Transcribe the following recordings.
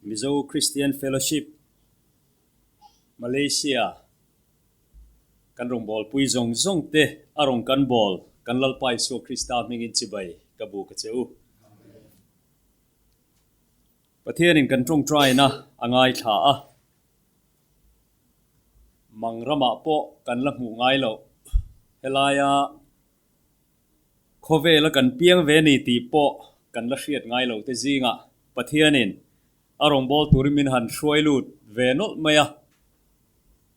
Mizo Christian Fellowship Malaysia kan rawngbawlpui zawng zawng te a rawn kan bawl kan Lalpa Isua Krista hmingin chibai ka bu ka che u. Pathianin kan tawngtaina a ngaithla a, mang ramah pawh kan la hmuh ngai loh. Helaia khawvela kan piang ve ni tih pawh kan la hriat ngai loh te zingah Pathianin a rawngbâwl turin min han hruai lut ve nawlh mai a,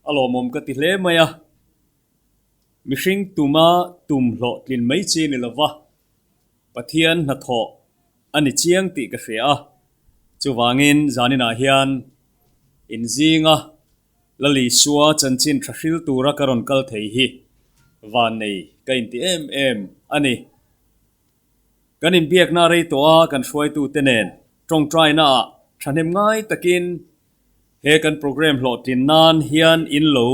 a lawmawm ka ti hle mai a. Mihring tuma tum hlawhtlin mai chi ni lova, Pathian hnathawh a ni chiang tih ka hria a, chuvangin zaninah hian inzinga Lalisua chanchin tha hril tura ka rawn kal thei hi vannei ka inti em em a ni. Kan inbiakna rei tawh a kan hruaitute nen tawngtainaah thahnem ngai takin he kan programme hlawhtlin nan hian in lo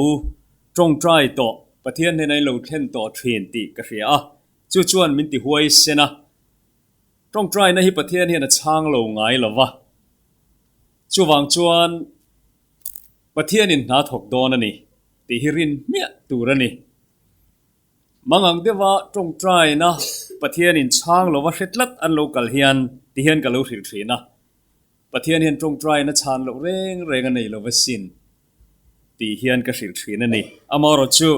tawngtai tawh, Pathian hnena in lo thlen tawh thin tih ka hria a, Chu chuan min ti huaisen a, tawngtaina hi Pathian hian a chhang lo ngai lo va, chuvang chuan Pathianin hna thawk dawn a ni tih hi rin hmiah tur a ni. Mangang deuha tawngtaina Pathianin chhang lo va hre tlat an lo kal hian ti hian ka lo hrilh thin a, Pathian hian tawngtaina chhan loh reng reng a nei lo va sin tih hian ka hrilh thin a ni. Amaherawh chu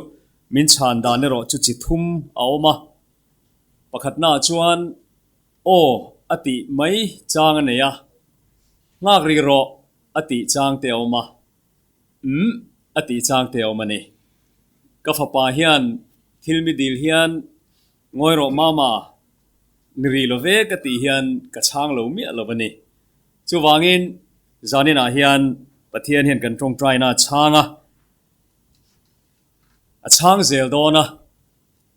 min chhan dan erawh chu chi thum a awm a, pakhatnaah chuan aw a tih mai chang a nei a, nghak rih rawh a tih chang te a awm a, umm a tih chang te a awm a ni. Ka fapa hian thil mi dil hian Ngawi rawh mama, ni rih lo ve ka tih hian ka chhang lo miah lo a ni. Chuvangin zaninah hian Pathian hian kan tawngtaina a chhang a, a chhang zel dawn a.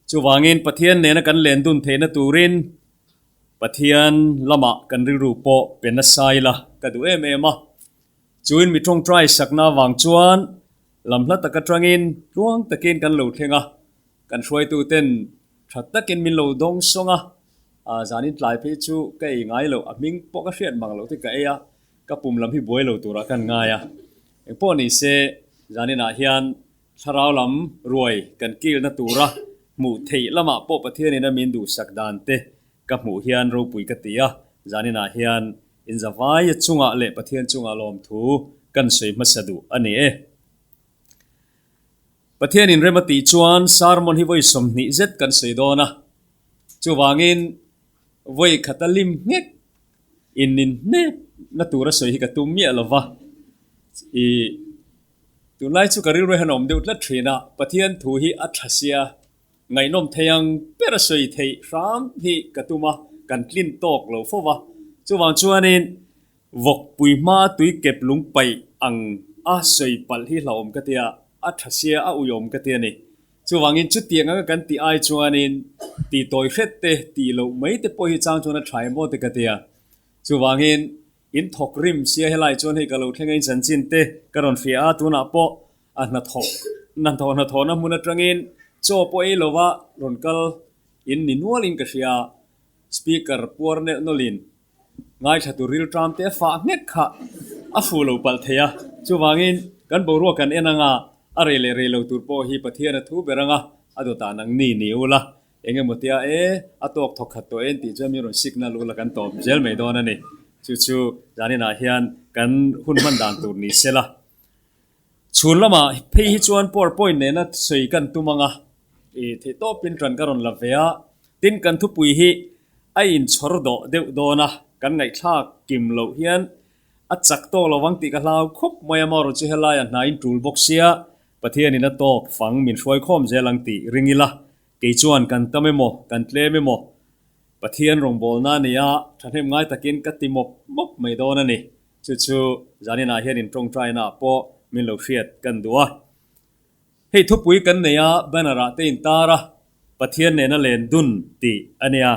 Chuvangin Pathian nena kan len dun theihna turin Pathian lamah kan rilru pawh pe nasa ila ka duh em em a. Chuin mi tawngtai sakna avang chuan lam hla tak atangin tluang takin kan lo thleng a. Kan hruaituten tha takin min lo dawng sawng a, zanin tlai phei chu ka ei ngai loh, a hming pawh ka hriat mang loh te ka ei a, ka pum lam hi buai lo turah kan ngai a. Engpawh ni se, zaninah hian thlarau lam ruai kan kilna tura hmuh theih lamah pawh Pathianin a min duhsak dan te ka hmuh hian ropui ka ti a, zaninah hian inzavaia chungah leh Pathian chungah lawmthu kan sawi hmasa duh a ni e. Pathianin rem a tih chuan sermon hi vawi 20 zet kan sawi dawn a, chuvangin vawi khata lim nghek in nin hnep na tura sawi hi ka tum miah lo va. I tunlai chu ka rilru hian a awm deuh tlat thin a, Pathian thu hi a tha sia, ngaihnawm thei ang ber a sawi theih hram hi ka tum a, kan tlin tawk lo fo va. Chuvang chuanin Vawkpui hma tui kep lung paih ang a sawi palh hi hlauhawm ka tia, a tha sia a uiawm ka ti a ni. Chuvangin chutiang anga kan tih ai chuanin tih tawi hret te, tih loh mai te pawh hi chang chuan a tha em aw te ka tia. Chuvangin in thawk rim sia helai chuan hei ka lo thleng a in chanchin te ka rawn hria a, tunah pawh a hnathawk hnathawh hnathawhna hmun atangin chaw pawh ei lova rawn kal in ni nualin ka hria, speaker puar neuh nawlhin Ngaithla tur rilṭam te a fah nghek kha a fuh lo palh thei a, chuvangin kan boruak kan en anga a rei leh rei lo tur pawh hi Pathian a thu ber anga a dawtah nang ni ni ula, eng emaw tia e a tawk thawk khat tawh en tih chuan min rawn signal ula kan tawp zel mai dawn a ni. Chu chu zaninah hian kan hun hman dan tur ni sela. Chhun lamah phei hi chuan powerpoint nena sawi kan tum anga i theihtawpin ṭan ka rawn la ve a, tin kan thupui hi a inchhawr dawh deuh dawn a, kan ngaihthlak kim loh hian a chak tawk lo vang tih ka hlau khawp mai a, marawh chu helaia hna in tul bawk sia, Pathianin a tawk fang min hruai khawm zel ang tih ring ila, kei chuan kan tam emaw kan tlem emaw Pathian rawngbawlna a nia thahnem ngai takin ka ti mawp mawp mai dawn a ni. Chu chu zaninah hian in tawngtainaah pawh min lo hriat kan duh a. Hei thupui kan nei a, banner ah te in tar a, Pathian nena len dun tih a nia.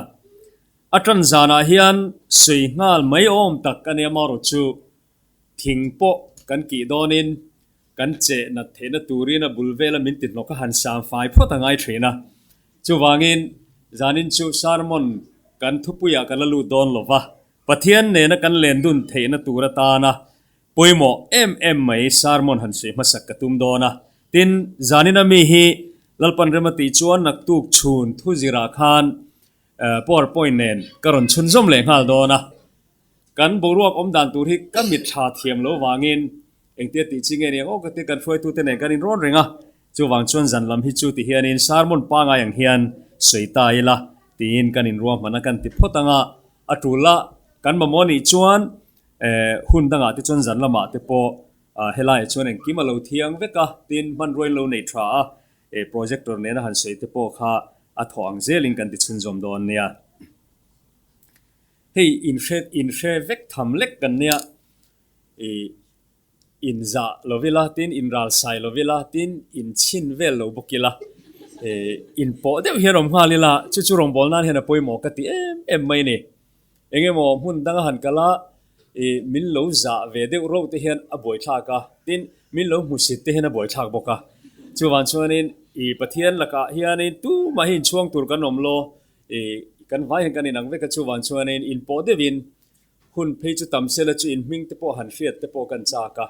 A tan zanah hian sawi nghal mai awm tak a nia marawh chu thing pawh kan kih dawnin kan cheh nat theihna turin a bul vela min ti hnawk a han sang fai phawt a ngai thin a. Chuvangin zanin chu sermon kan thupuiah kan la lut dawn lo va, Pathian nena kan len dun theihna tur atana Pawimawh em em mai sermon han sawi hmasak ka tum dawn a. Tin, zanina mi hi Lalpan rem a tih chuan naktuk chhun thu zirah khan powerpoint nen ka rawn chhunzawm leh nghal dawn a. Kan boruak awm dan tur hi ka mitthla thiam lo vangin engtia tih chi nge niang aw ka ti kan hruaitute nen kan inrawn reng a. Chuvang chuan zan lam hi chu ti hianin sermon pangai ang hian sawi ta ila tiin kan inruahman a kan ti phawt ang a. A tul a kan mamawh nih chuan hun dangah te chuan zan lamah te pawh helaiah chuan engkim a lo thiang vek a, tin hmanrua in lo nei tha a, projector nena han sawi te pawh kha a thawh ang zelin kan ti chhunzawm dawn nia. Hei inhre inhre vek tham lek kan nia, ih inzah lo ila, tin inralsai lo ila, tin inchhin vel lo bawk ila, ih inpawh deuh hian awm nghal ila, chu chu rawngbâwl nan hian a pawimawh ka ti em em mai a ni. Eng emaw hmun danga han kal a, ih min lo zah ve deuh reuh te hian a buaithlak a, tin min lo hmusit te hian a buaithlak bawk a. Chuvang chuanin ih Pathian lakah hianin tumah hi inchhuang tur kan awm lo, ih kan vai hian kan inang vek a, chuvang chuanin inpawh deuhin hun phei chu tam sela chu inhming te pawh han hriat te pawh kan chak a,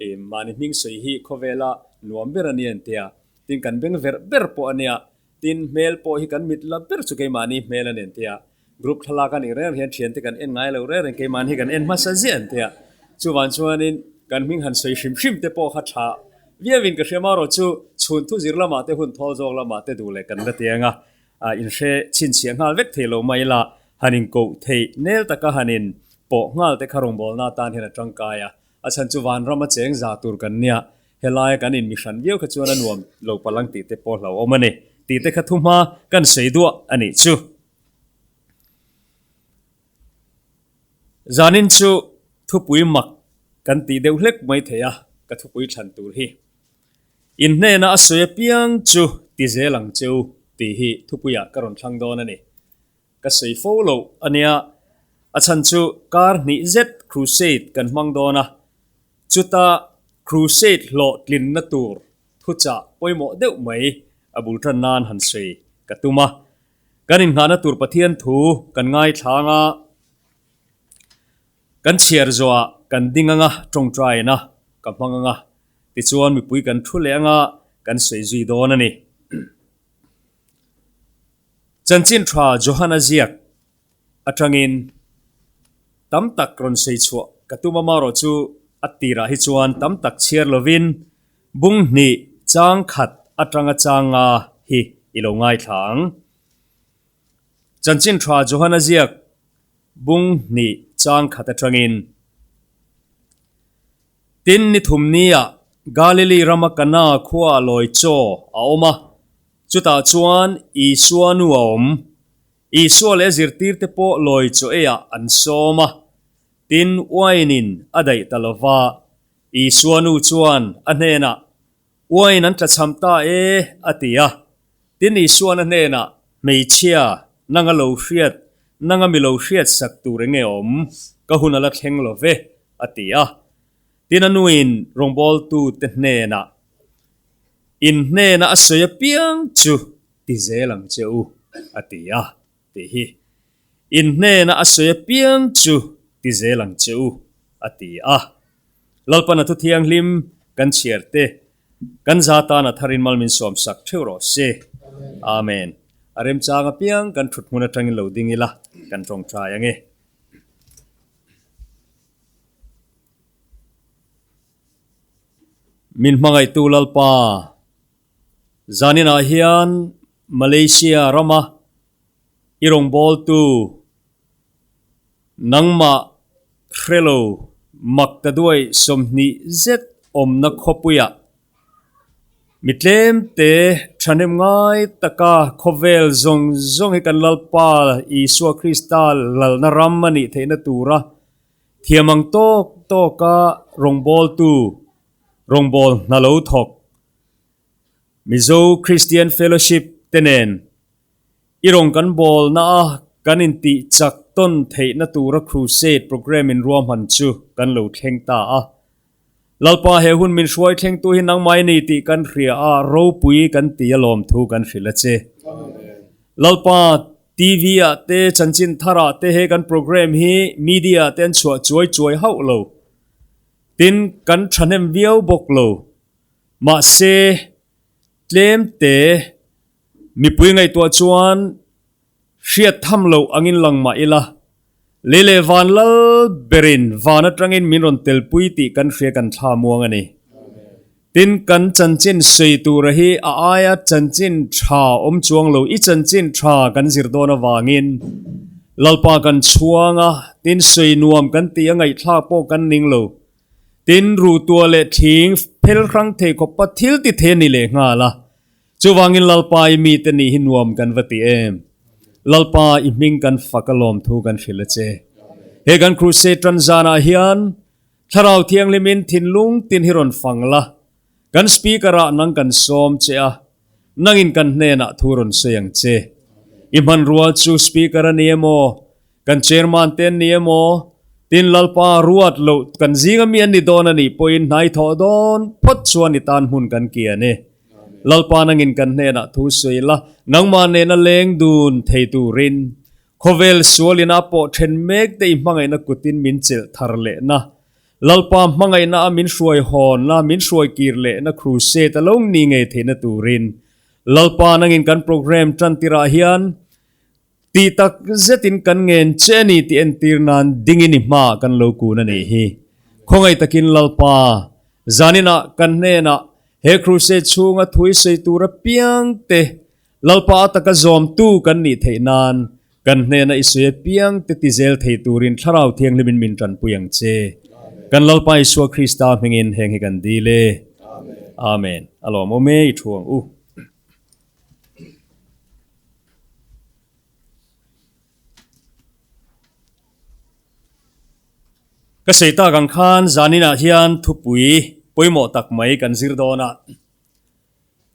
ih mahni hming sawi hi khawvela nuam ber a ni an ti a, tin kan beng verh ber pawh a nia, tin hmel pawh hi kan mit la ber chu keimahni hmel a ni an ti a. Group thlalak a nih reng hian thiante kan en ngai lo reng reng, keimahni hi kan en hmasa ziah an tia. Chuvang chuanin kan hming han sawi hrim hrim te pawh kha tha viauin ka hria marawh chu chhun thu zir lamah te hun thawl zawk lamah te duh leh kan la ti ang a, inhre chhinchhiah nghal vek thei lo mai ila han inkoh theih nel taka han in pawh nghal te kha rawngbawlna atan hian a tangkai a, a chhan chu vanram a cheng za tur kan nia, Helaia kan inmihran viau kha chuan a nuam lo palang tih te pawh hlauhawm a ni tih te kha thuhma kan sawi duah a nih chu. Zanin chu thupui mak kan tih deuh hlek mai thei a, ka thupui thlan tur hi. In hnena a sawi apiang chu ti zel ang che u tih hi thupuiah ka rawn thlang dawn a ni. Ka sawi fo loh a nia, a chhan chu kar hnih zet crusade kan hmang dawn a, chuta crusade hlawhtlinna tur thuchah pawimawh deuh mai a bul tan nan han sawi ka tum a. Kan inngahna tur Pathian thu kan ngaithla anga kan chhiar zawhah kan ding anga tawngtaina ka hmang anga tichuan mipui kan thu leh anga kan sawi zui dawn a ni. Chanchin tha Johana ziak atangin tam tak rawn sawi chhuah ka tum a marawh chu a tirah hi chuan tam tak chhiar lovin bung hnih chang khat atanga chang nga hi i lo ngaithla ang. Chanchin tha Johana ziak bung hnih chang khat atangin Tin ni thum nia Galili rama Kana khua lawi chaw a awm a, Chutah chuan Isua nu a awm. Isua leh a zirtirte pawh lawi chaw eiah an sawm a. Tin, uainin a daih ta lo va. Isua nu chuan a hnenah, Uain an tlachham ta e, a ti a. Tin, Isuan a hnenah, Hmeichhia, nanga lo hriat, nanga mi lo hriat sak tur enge awm? Ka hun a la thleng lo ve, a ti a. Tin, a nuin rawngbawltute hnenah, In hnena a sawi apiang chu ti zel ang che u, a ti a, tih hi. In hnena a sawi apiang chu ti zel ang che u, a ti a. Lalpan a thu thianghlim kan chhiar te, kan za tan a tharin mal min sawmsak theuh rawh se. Amen. A remchang apiang kan thut hmun atangin lo ding ila, kan tawngtai ange. Min hmangaihtu Lalpa, zaninah hian Malaysia rama i rawngbawltu nangmah hrelo mak ta duai 20 zet awmna khawpuiah mi tlemte thahnem ngai taka khawvel zawng zawng hi kan Lalpa Isua Krista lalna ram a nih theihna tura Thiam ang tawk tawka rawngbawltu, rawngbâwl hna lo thawk, Mizo Christian Fellowship te nen i rawn kan bâwlna a kan intih chak tawn theihna tura Crusade programme in ruahman chu kan lo thleng ta a. Lalpa he hun min hruai thlengtu hi nangmah i ni tih kan hria a, ropui kan ti a lawmthu kan hrilh a che. Lalpa TV ah te chanchin thar ah te he kan programme hi media ah te an chhuah chuai chuai hauh lo. Tin, kan thahnem viau bawk lo. Mahse, tlem te mipui ngaihtuah chuan hriat tham loh angin lang mah ila, lei leh van lal berin van atangin min rawn telpui tih kan hria kan thla muang a ni. Tin, kan chanchin sawi tura hi a aia chanchin tha awm chuang lo, i chanchin tha kan zir dawn avangin Lalpa kan chhuang a, tin sawi nuam kan tih a ngaihthlak pawh kan ning lo. Tin, ruhtuah leh thling phel hrang thei khawpa thil ti thei a ni leh nghal a. Chuvangin Lalpa i mite nih hi nuam kan va ti em? Lalpa i hming kan fak a lawmthu kan hrilh a che. He kan Crusade tan zanah hian Thlarau Thianghlimin thinlung tin hi rawn fang la, kan Speaker ah nang kan sawm che a, nangin kan hnenah thu rawn sawi ang che. I hmanrua chu Speaker a ni emaw, kan Chairman te an ni emaw, tin Lalpa ruat loh kan zinga mi an ni dawn a nih pawhin hnai thawh dawn phawt chuan i tan hmun kan kian e. Lalpa nangin kan hnenah thu sawi la, nangmah nena leng dun thei turin khawvel sualin a pawh then mek te i hmangaihna kutin min chelh thar lehna, Lalpa hmangaihna a min hruai hawnna, min hruai kir lehna crusade a lo ni ngei theihna turin Lalpa nangin kan program tan tirah hian Tih tak zetin kan ngen che a ni tih entir nan dingin i hmaah kan lo kun a nih hi. Khawngaih takin Lalpa, zaninah kan hnenah he crusade chhunga thui sawi tur apiang te Lalpa a taka zawmtu kan nih theih nan kan hnena i sawi apiang te ti zel thei turin Thlarau Thianghlimin min tanpui ang che. Kan Lalpa Isua Krista hmingin heng hi kan dil e. Amen. A lawmawm e i thu ang u. Ka sawi tak ang khan zaninah hian thupui pawimawh tak mai kan zir dawn a,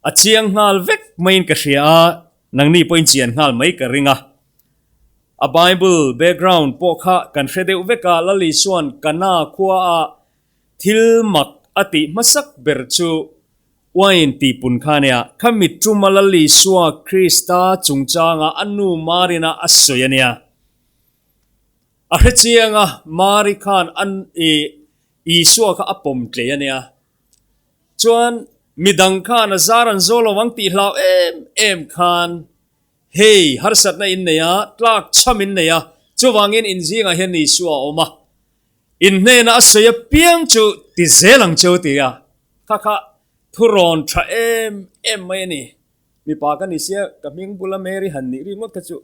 a chiang nghal vek maiin ka hria a, nangni pawhin chian nghal mai ka ring a. A Bible background pawh kha kan hre deuh vek a, Lal Isua'n Kana khuaah thil mak a tih hmasak ber chu Uain tih pun kha nia, kha mit tuma Lal Isua Krista chungchanga a nu Marina a sawi a nia. A hre chiang a, Mari khan a i Isua kha a pawm tlei a nia. Chuan midang khan a zar an zawl lo ang tih hlau em em khan hei harsatna in nei a, tlak chham in nei a, chuvangin in zingah hian Isua a awm a. In hnena a sawi apiang chu ti zel ang cheu ti a, kha kha thurawn tha em em mai a ni. Mipa ka ni sia, ka hming bula Mary han nih ringawt kha chu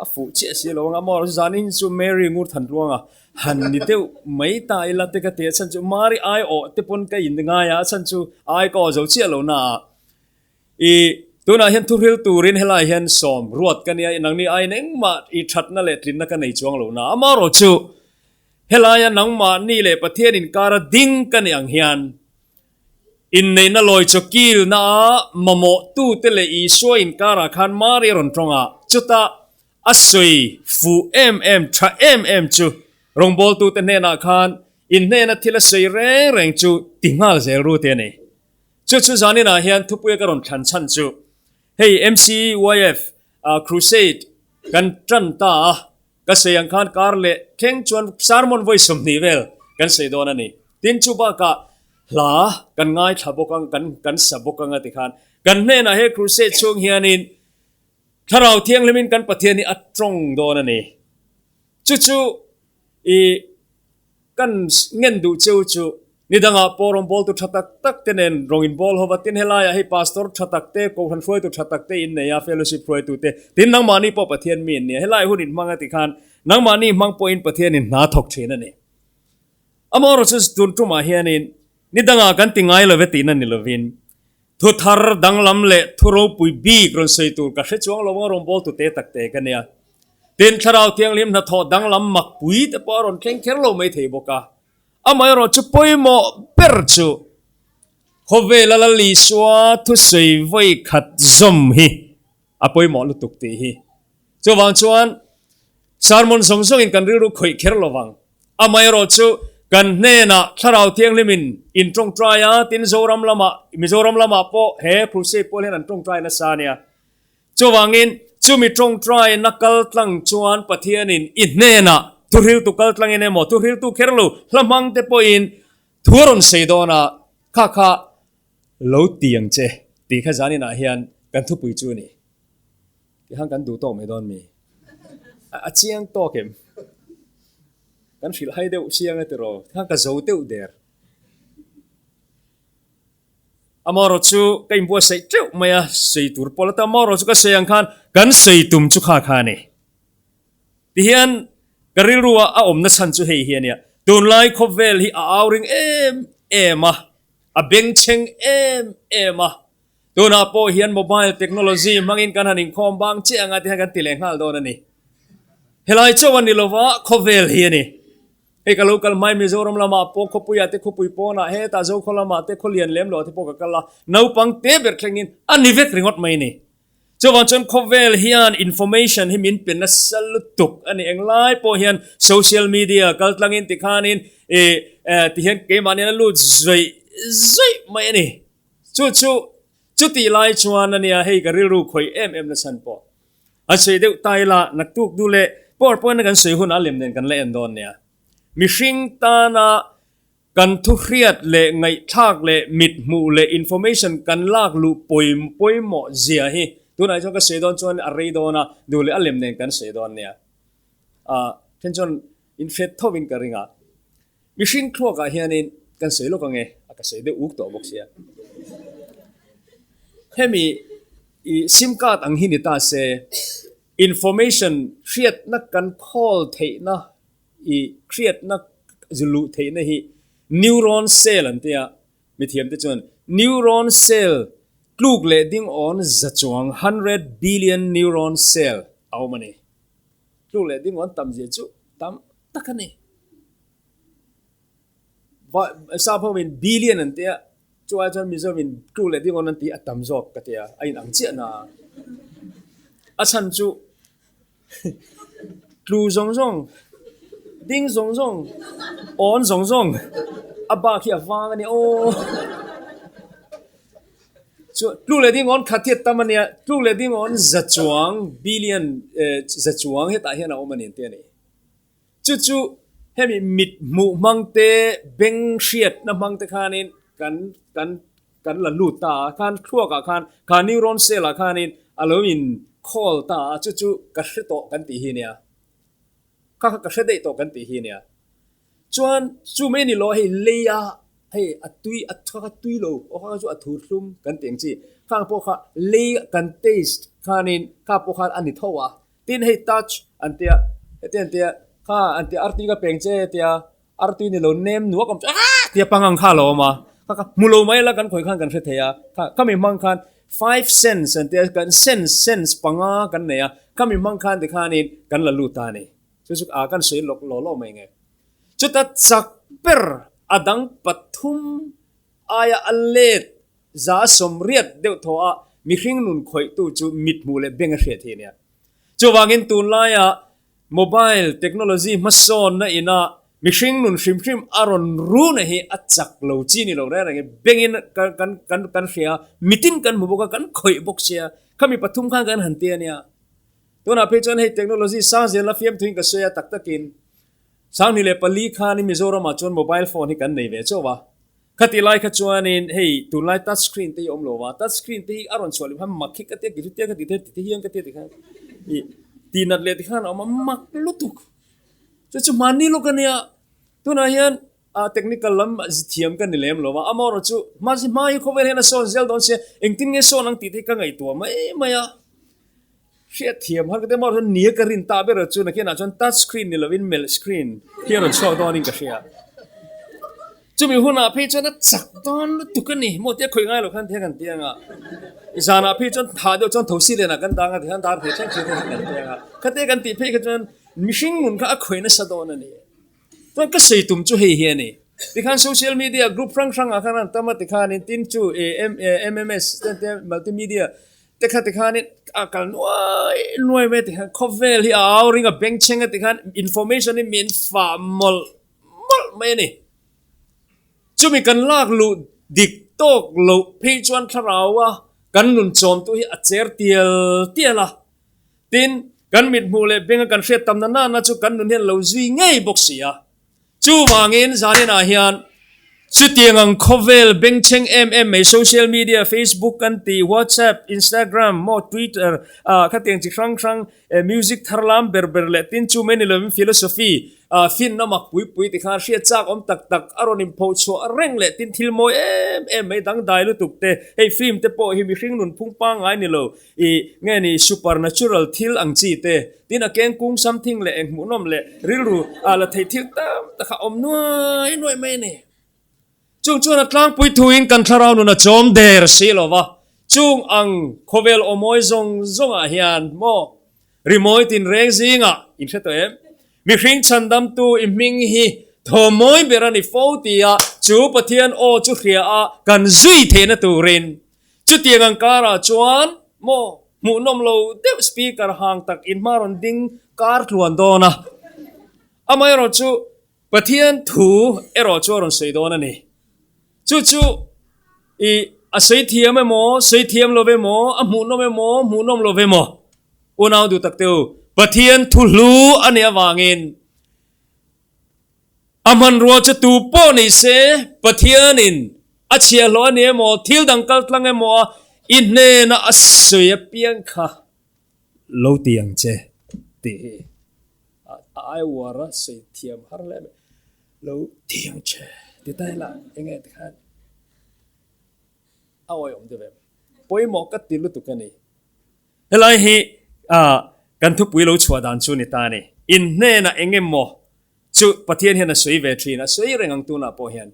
a fuh chiah si lo ang a, maw zanin chu Mary ngur than ruanga han ni deuh mai ta ila te ka ti a, chhan chu Mary ai awh te pawn ka in ngai a, chhan chu ai ka awh zo chiah lo na ah. I tunah hian thuhril turin helai hian sawm ruat ka nia, nangni aiin engmah i thatna leh tlinna ka nei chuang lo na, amaherawh chu Helaia nangmahni leh Pathian inkara ding ka nih ang hian, inneihna lawi chaw kilna a mamawhtute leh Isua inkarah khan Mari a rawn tawng a, chutah a sawi fuh em em, tha em em chu rawngbawltute hnenah khan in hnena thil a sawi reng reng chu ti nghal zel ru te a ni. Chu chu zaninah hian thupuia ka rawn thlan chhan chu hei MCYF Crusade kan tan ta a, Ka sawi ang khan kar leh thleng chuan sermon vawi 20 vel kan sawi dawn a ni. Tin chu bakah hla kan ngaithla bawk ang, kan kan sa bawk ang a ti khan kan hnenah he crusade chhung hianin Thlarau Thianghlimin kan Pathian hi a tawng dawn a ni. Chu chu i Kan ngen duh cheu chu ni dangah pawh rawngbawltu tha tak tak te nen rawng inbawl ho va, tin helaiah hei pastor tha tak te, kohhran hruaitu tha tak te in nei a, fellowship hruaitu te, tin nangmahni pawh Pathian mi in nia, helai hun inhmang a ti khan nangmahni hmang pawhin Pathian in hna thawk thin a ni. Amaherawhchu chu tun tumah hianin ni dangah kan ti ngai lo ve tihna ni lovin thu thar danglam leh thu ropui bik rawn sawi tur ka hre chuang lo ang, rawngbawltu te tak te ka nia. Tin, Thlarau Thianghlim hnathawh danglam makpui te pawh a rawn thleng kher lo mai thei bawk a. Amaherawh chu pawimawh ber chu khawvela Lal Isua thusawi vawi khat zawm hi a pawimawh lutuk tih hi. Chuvang chuan sermon zawng zawngin kan rilru khawih kher lo vang. Amaherawh chu kan hnenah Thlarau Thianghlimin in tawngtai a, tin Zoram lamah, Mizoram lamah pawh he crusade pawl hian an tawngtai nasa a nia. Chuvangin, chumi tawngtaina kal tlang chuan Pathianin i hnenah thuhriltu kal tlangin emaw, thuhriltu kher lo hla hmang te pawhin Thu a rawn sawi dawn a, kha kha lo ti ang che tih kha zaninah hian kan thupui chu a ni. Tikhan kan duh tawk mai dawn mi? A chiang tawk em? Kan hrilh hai deuh chiang a tiraw? Tikhan ka zo deuh der. Amaherawh chu ka inbuatsaih teuh mai a, sawi tur pawh la ta. Amaherawh chu ka sawi ang khan kan sawi tum chu kha kha a ni. Tihian ka rilrua a awmna chhan chu hei hi a nia, tunlai khawvel hi a au ring em em a, a bengchheng em em a, tunah pawh hian mobile technology hmangin kan han inkhawm bang chiah anga tihian kan ti leh nghal dawn a ni. Helai chauh a ni lova, khawvel hi a ni. Hei ka lo kal hmai Mizoram lamah pawh khawpuiah te khawpui pawnah hetah Zokhaw lamah te khawlian lem loh te pawh ka kal a, naupang te ber thlengin a ni vek ringawt mai a ni. Chuvang chuan khawvel hian information hi min pe nasa lutuk a ni. Englai pawh hian social media kal tlangin tikhanin ih tihian keimahni a lut zawih zawih mai a ni. Chu chu chutih lai chuan a nia hei ka rilru khawih em em na chhan pawh. A sawi deuh ta ila naktuk duh leh powerpoint a kan sawi hunah a lem nen kan la en dawn nia. Mihring tana Kan thuhriat leh ngaihthlak leh mit hmuh leh information kan lak luh pawimawh zia hi tunah chuan ka sawi dawn chuan a rei dawn a, duh leh a lem nen kan sawi dawn nia. Ah then chuan in hriat tho in ka ring a, mihring thluakah hianin kan sawi lawk ange a ka sawi deuh uk tawh bawk sia. Hemi i sim card ang hi ni ta se information hriatna kan khawl theihna I hriatna zu luh theihna hi neuron cell an tia, mithiamte chuan neuron cell tluk leh ding awn za chuang, hundred billion neuron cell, a awm a ni. Tluk leh ding awn tam zia chu tam tak a ni. Sap hoin billion an tia, chu ai chuan Mizo in tluk leh ding awn an ti a tam zawk ka tia, a inang chiah na. A chhan chu Tlu zawng zawng, ding zawng zawng, awn zawng zawng, a bak hi a vang a ni aw. Chu tlu leh ding awn khat hi a tam a nia, tlu leh ding awn za chuang billion za chuang hetah hian a awm a ni ang te a ni. Chu chu hemi mit hmuh hmang te, beng hriatna hmang te khanin kan kan Kan la lut ta a, khan thluakah khan kha neuron cell ah khanin a lo in call ta a, chu chu ka hre tawh kan tih hi nia, kha kha ka hre daih tawh kan tih hi nia. Chuan chu mai ni lo hei lei a hei a tui a kha kha tui lo aw kha kha chu a thur thlum kan tih ang chi, khang pawh kha lei kan taste khanin kha pawh khan a ni tho a, tin hei touch an tia heti an tia kha an tia artui ka peng che tia Artui ni lo nem nuak awm chu aah tia pangang kha a lo awm a, kha kha hmu lo mai la kan khawi khan kan hre thei a, kha khami hmang khan five sense an tia kan sense sense panga kan nei a, khami hmang khan tikhanin kan la lut ta a ni. Chu chu ah kan sawi lawk law law mai nge. Chuta chak ber a dang pathum aia a let za sawmriat deuh thaw a mihring nun khawihtu chu mithmuh leh beng a hriat hi a nia. Chuvangin tunlaia Mobile technology hmasawnna ina mihring nun hrim hrim a rawn runa hi a chak lo chi ni lo reng reng e. Bengin kan kan kan kan hria a, mitin kan hmu bawk a, kan khawih bawk sia. Khami pathum khan kan han ti a nia. Tunah phei chuan hei technology sang zel a fiamthuin ka sawi a tak takin 2004 khanin Mizoramah chuan mobile phone hi kan nei ve chauh a. Khatih lai kha chuanin hei tunlai touch screen te hi a awm lo va, touch screen te hi a rawn chhuah leh khan mak hi ka tia ki chu tia ka ti ti hian ka tia ti khan ih tih nat leh ti khan a awm a mak lutuk. Chu chu hmanni lawk a nia, tunah hian ah technical lam zithiam ka ni lem lo va, amaherawh chu hma hma hi khawvel hian a sawn zel dawn sia engtin nge sawn ang tih te hi ka ngaihtuah mai mai a. Hriatthiam har ka ti amaherawh chuan nia ka rin ta ber chu nakinah chuan touch screen ni lovin melh screen hi a rawn chhuak dawnin ka hria. Chumi hunah phei chuan a chak dawn lutuk a ni maw tia khawih ngai lo khan tiang kan ti anga zanah phei chuan thah deuh chuan thosi lenah kan dang a tikhan dar thei thleng thleng khan kan ti anga khatia kan tih phei kha chuan mihring nun kha a khawih nasa dawn a ni. Chuan ka sawi tum chu hei hi a ni. Tikhan social media group hrang hrangah khan an tam a tikhanin tin chu MMS te te multimedia te kha tikhanin a kal nuai nuai mai tikhan khawvel hi a au ring a bengchheng a tikhan information hi min fah mawlh mawlh mai a ni. Chumi kan lak luh dik tawk loh phei chuan thlarau a kan nun chawmtu hi a cher tial tial a. Tin, kan mithmuh leh benga kan hriat tamna nana chu kan nun hian lo zui ngei bawk si a. Chuvangin zaninah hian Chutiang ang khawvel bengchheng em em mai social media, Facebook kan ti, WhatsApp, Instagram maw Twitter ah khatiang chi hrang hrang music thar lam ber ber leh tin chu mai ni lovin philosophy ah finna mak pui pui ti khan hriat chak awm tak tak a rawn inpho chhuah reng leh tin thil mawi em em mai dangdai lutuk te hei film te pawh hi mihring nunphung pangngai ni lo I nge ni supernatural thil ang chi te, tin a keng kung something leh eng hmuhnawm leh rilru ah la theih thil tam tak a awm nuai nuai mai a ni. Chung chuan a tlangpui thuin kan thlarau nun a chawm der si lo va, chung ang khawvel aw mawi zawng zawng ah hian maw rimawi tinreng zingah in hre tawh em? Mihring chhandamtu i hming hi thawmawi ber a ni fo tia chu Pathian aw chu hria a kan zui theihna turin Chutiang ang karah chuan maw hmuhnawm lo deuh speaker hang tak in hma rawn ding kar tluan dawn a, amaherawh chu Pathian thu erawh chu a rawn sawi dawn a ni. Chu chu i a sawi thiam emaw, sawi thiam lo emaw, a hmuhnawm emaw, hmuhnawm lo emaw, unau duh tak te u, Pathian thu hlu a nih avangin A hmanrua chu tu pawh ni se, Pathianin a chhiahhlawh a ni emaw, thil dang kal tlang emaw a i hnena a sawi apiang kha lo ti ang che tih hi a ai uar a sawi thiam har hle mai. Lo ti ang che ti ta ila eng nge tikhan a awihawm deuh em? Pawimawh ka ti lutuk a ni. Helai hi kan thupui lo chhuah dan chu ni ta a ni. In hnenah eng emaw chu Pathian hian a sawi ve thin, a sawi reng ang tunah pawh hian.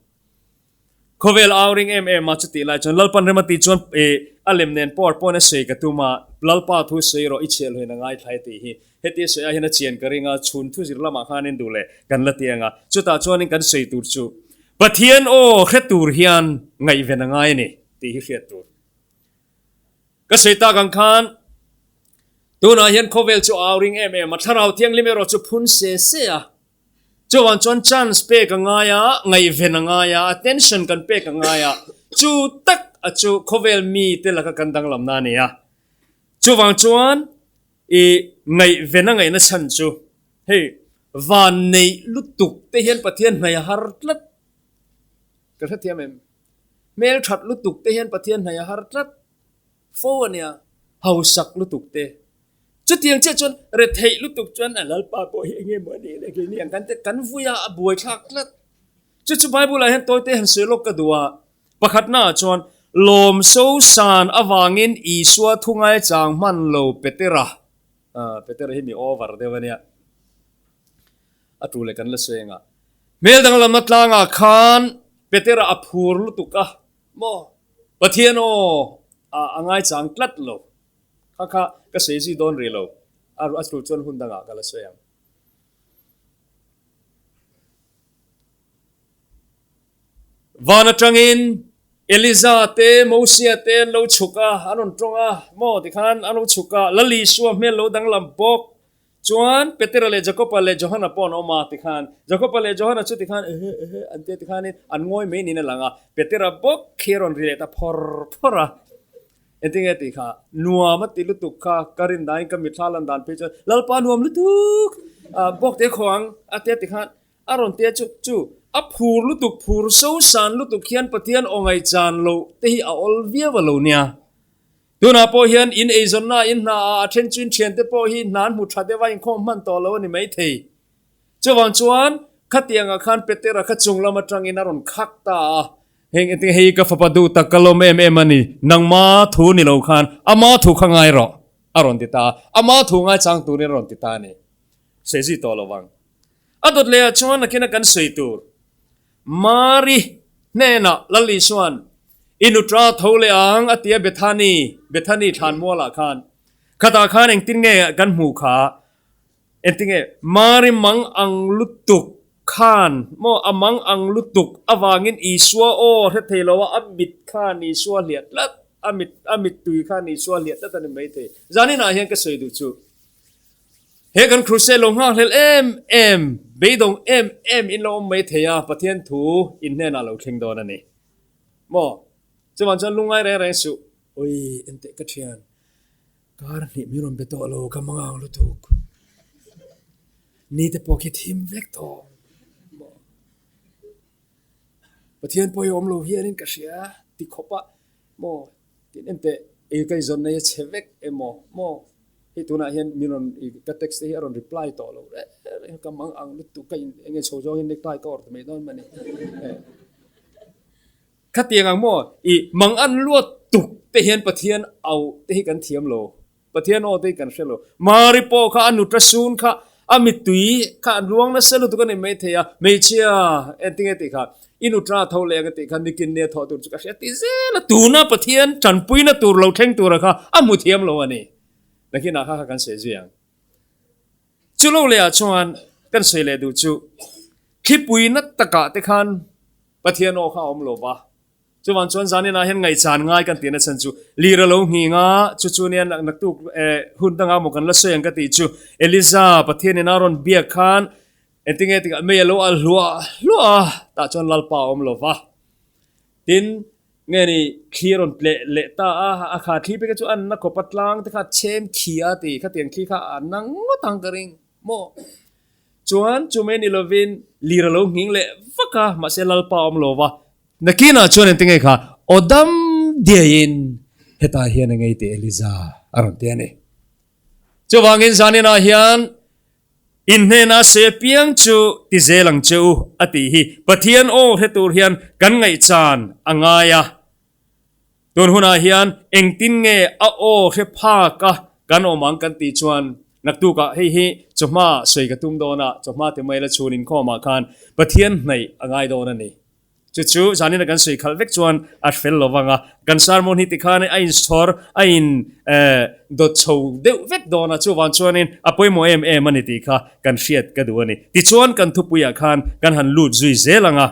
Khawvel au ring em em a chutih lai chuan Lalpan rem a tih chuan a lem nen power point a sawi ka tum a, Lalpa thu sawi rawh i chhiahhlawhin a ngaithla e tih hi. Heti a sawi ah hian a chian ka ring a, chhun thu zir lamah khanin duh leh kan la ti ang a, chutah chuanin kan sawi tur chu Pathian aw hre tur hian ngaihven a ngai a ni tih hi hriat tur. Ka sawi tak ang khan tunah hian khawvel chu a au ring em em a, thlarau thianghlim erawh chu phun se se a. Chuvang chuan chance pek a ngai a, ngaihven a ngai a, attention kan pek a ngai a, chu tak a chu khawvel mite laka kan danglamna a ni a. Chuvang chuan i ngaihven a ngaihna chhan chu hei van neih lutuk te hian Pathian hnaih a har tlat. Ka hrethiam em? Hmel that lutuk te hian Pathian hnaih a har tlat fo a nia, hausak lutuk te. Chutiang chiah chuan retheih lutuk chuan a Lalpa pawh hi enge maw a nih le keini ang kan te kan vui a, a buaithlak tlat. Chu chu Bible ah hian tawite han sawi lawk ka duh a, pakhatna ah chuan lawm so san avangin Isua thu ngaichang hman lo Petera, Petera hi mi over deuh a nia. A tu leh kan la sawi anga hmel danglamna tlangah khan Petera a phur lutuk a maw Pathian aw a ngaichang tlat lo kha kha ka sawi zui dawn rih lo a tul chuan hun dangah ka la sawi ang. Van atangin Eliza te Mosia te an lo chhuk a an rawn tawng a maw tikhan an lo chhuk a Lal Isua hmel lo danglam bawk Chuan Petera leh Jakoba leh Johana pawh an awm a tikhan Jakoba leh Johana chu tikhan ehe ehe an tia tikhanin an ngawi mai niin a lang a, Petera bawk khi a rawn ri leh ta phawr phawr a. Engtin nge tih kha nuam a ti lutuk kha ka rin dahin ka mitthla lan dan phei chuan Lalpa nuam lutuk bawk te khaw ang a tia tikhan a rawn tia chu chu a phur lutuk phur so san lutuk hian Pathian aw ngaihchan loh te hi a awl viau a lo nia. Tunah pawh hian in eizawnna in hna ah a then chu in thiante pawh hi hna an hmu tha deuh a, inkhawm hman tawh lo a ni maithei. Chuvang chuan khatiang ah khan Petera kha chung lam atangin a rawn khak ta a, heng engtin hei ka fapa duh tak ka lawm em em a ni, nangma thu ni lo khan ama thu kha ngai rawh a rawn ti ta a, ama thu ngaichang turin a rawn ti ta a ni. Sawi zui tawh lo vang. A dawt leh ah chuan nakina kan sawi tur. Mari hnenah Lal Isua'n, I nutra tho leh ang a ti a Bethany, Bethany thlanmualah khan. Khatah khan engtin nge kan hmuh kha? Engtin nge Mari mang ang lutuk khan maw a mang ang lutuk avangin Isua aw hre thei lo a, a mit khan Isua hliah tlat, a mit a mittui khan Isua hliah tlat a ni maithei. Zaninah hian ka sawi duh chu. He kan crusade lo nghakhlel em em, beidawng em em in lo awm mai thei a, Pathian thu in hnenah lo thleng dawn a ni. Maw? Chuvang chuan lungngai reng reng suh. Ui, enteh ka thian, kar hnih min rawn be tawh lo, ka mangang lutuk. Ni te pawh khi thim vek tawh. Maw? Pathian pawh hi awm lo hianin ka hria ti khawp a maw tin enteh ei ka izawn nei a chhe vek emaw maw hei tunah hian min rawn i ka text te hi a rawn reply tawh lo reng reng a ka mang ang lutuk ka in enge chho zawngin necktie ka awrh ta mai dawn mani Khatiang ang maw i mang an luat tuk te hian Pathian au te hi kan thiam lo. Pathian aw te hi kan hre lo. Mari pawh kha a nutra sun kha a mittui kha an luang nasa lutuk a ni mai thei a, hmeichhia engtinge tih kha i nutra tho leh ang a tih kha nikin nia thawh tur chu ka hria ti zel a, tuna Pathian tanpuina tur lo thleng tura kha a hmu thiam lo a ni. Nakinah kha kha kan sawi zui ang. Chu lo leh ah chuan kan sawi leh duh chu thlipui na takah te khan Pathian aw kha a awm lo va, chuvang chuan zaninah hian ngaihchan ngai kan tihna chhan chu lir a lo nghing a, chu chu nia naktuk hun dangah maw kan la sawi ang ka tih chu Eliza Pathianin a rawn biak khan engtinge tikah mei a lo alh hluah hluah a, tah chuan Lalpa a awm lo va. Tin, nge ni thli a rawn tleh leh ta a, a kha thli pek chu a na khawp a tlang te kha chhem khi a ti, khatiang thli kha a na ngawt ang ka ring maw? Chuan chu mai ni lovin lir a lo nghing leh vak a, mahse Lalpa a awm lo va. Nakinah chuan engti nge kha aw dam diaiin hetah hian a ngei teh Eliza a rawn ti a ni. Chuvangin zaninah hian in hnena sawi apiang chu ti zel ang che u a tih hi Pathian aw hre tur hian kan ngaihchan a ngai a. Tun hunah hian engtin nge a aw hre phak a kan awm ang kan tih chuan naktukah hei hi chawhma sawi ka tum dawn a, chawhma ti mai la chhun inkhawmah khan Pathian hnaih a ngai dawn a ni. Chu chu zanina kan sawi khalh vek chuan a fel lo vang a, kan sermon hi tikhan a inchhawr a in dawt chho deuh vek dawn a, chuvang chuanin a pawimawh em em a ni tih kha kan hriat ka duh a ni. Tichuan kan thupuiah khan kan han lut zui zel ang a.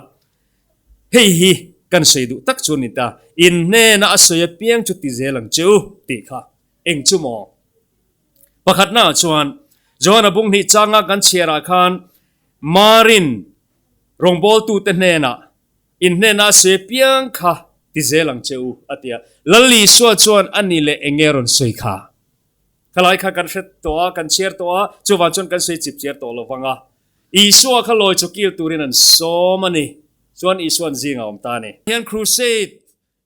Hei hi kan sawi duh tak chu a ni ta, in hnena a sawi apiang chu ti zel ang che u tih kha eng chu maw? Pakhatnaah chuan Johana bung hnih changa kan chhiarah khan Marin rawngbawltute hnenah in hnena a sawi apiang kha ti zel ang che u a ti a. Lal Isua chuan a ni leh eng nge rawn sawi kha? Khalai kha kan hre tawh a, kan chhiar tawh a, chuvang chuan kan sawi chip chiar tawh lo vang a. Isua kha lawi chu kil turin an sawm a ni. Chuan Isua'n zingah a awm ta a ni. Hian crusade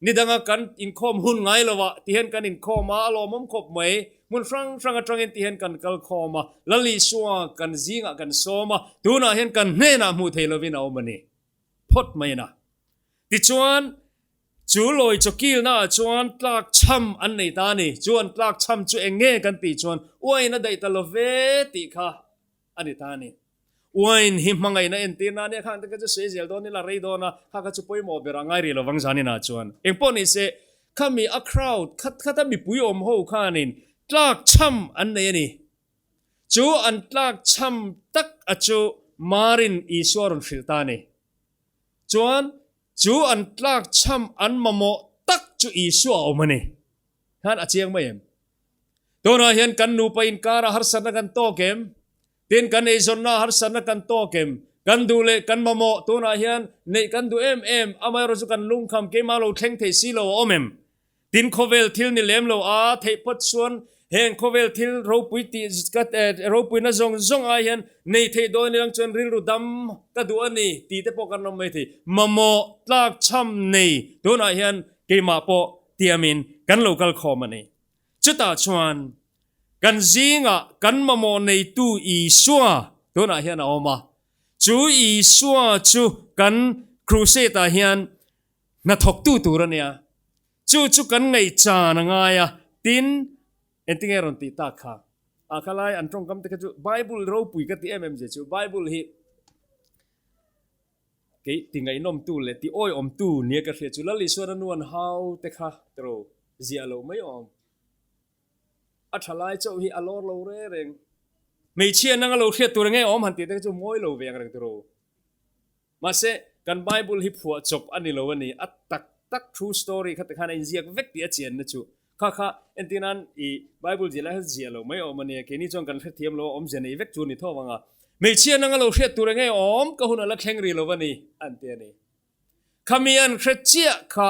ni danga kan inkhawm hun ngai lo ah ti hian kan inkhawm a, a lawmawm khawp mai. Hmun hrang hrang atangin ti hian kan kal khawm a, Lal Isua kan zingah kan sawm a, tunah hian kan hnenah hmuh thei lovin a awm a ni phawt mai a. Tichuan, chu lawi chaw kilna ah chuan tlak chham an nei ta a ni. Chu an tlak chham chu eng nge kan tih chuan uain a daih ta lo ve tih kha a ni ta a ni. Wine hi hmangaihna entir na ania, khang te kha chu sawi zel dawn ila rei dawn a, kha kha chu pawimawh ber a ngai rih lovang zanin ah chuan. Engpawh ni se, khami a crowd khat khat a mipui awm ho khanin tlak chham an nei a ni. Chu an tlak chham tak a chu Marin Isua rawn hrilh ta a ni. Chuan chu an tlak chham an mamawh tak chu Isua a awm a ni. Khan a chiang mai em? Tunah hian kan nupa inkara harsatna kan tawk em? Tin, kan eizawnna harsatna kan tawk em? Kan duh leh kan mamawh tunah hian neih kan duh em em, amaherawh chu kan lungkham keimah lo thleng thei si lo a awm em? Tin, khawvel thil ni lem lo a theih phawt chuan heng khawvel thil ropui tih ropuina zawng zawng ai hian nei theih dawn ilang chuan rilru dam ka duh a ni tih te pawh kan awm mai thei. Mamawh tlakchham nei tunah hian keimah pawh tiamin kan lo kal khawm a ni. Chutah chuan kan zingah kan mamawh neitu Isua tunah hian a awm a, chu Isua chu kan crusade-ah hian hnathawktu tur a nia. Chu chu kan ngaihchan a ngai a, tin, engtinge rawn tih tak kha? A khalai an tawngkam te kha chu Bible ropui ka ti em em zia chu Bible hi Kei ti ngaihnawmtu leh ti awiawmtu nia ka hria chu Lal Isuan a nuan hau te kha tiro ziah loh mai awm. A tha lai chauh hi a lawr lo re reng. Hmeichhia nanga lo hriat tur enge awm han tih te kha chu mawi lo ve ang reng tiro. Mahse kan Bible hi phuah chawp a ni lo a ni. A tak tak true story kha tikhan a inziak vek tih a chianna chu Kha kha, entir nan i Bible ziah lai kha ziah lo mai a awm a nia, keini chuan kan hrethiam lo a, awmzia nei vek chu a ni tho vang a. Hmeichhia nanga lo hriat tur enge awm ka hun a la thleng rih lo a ni, an ti a ni. Khami an hre chiah kha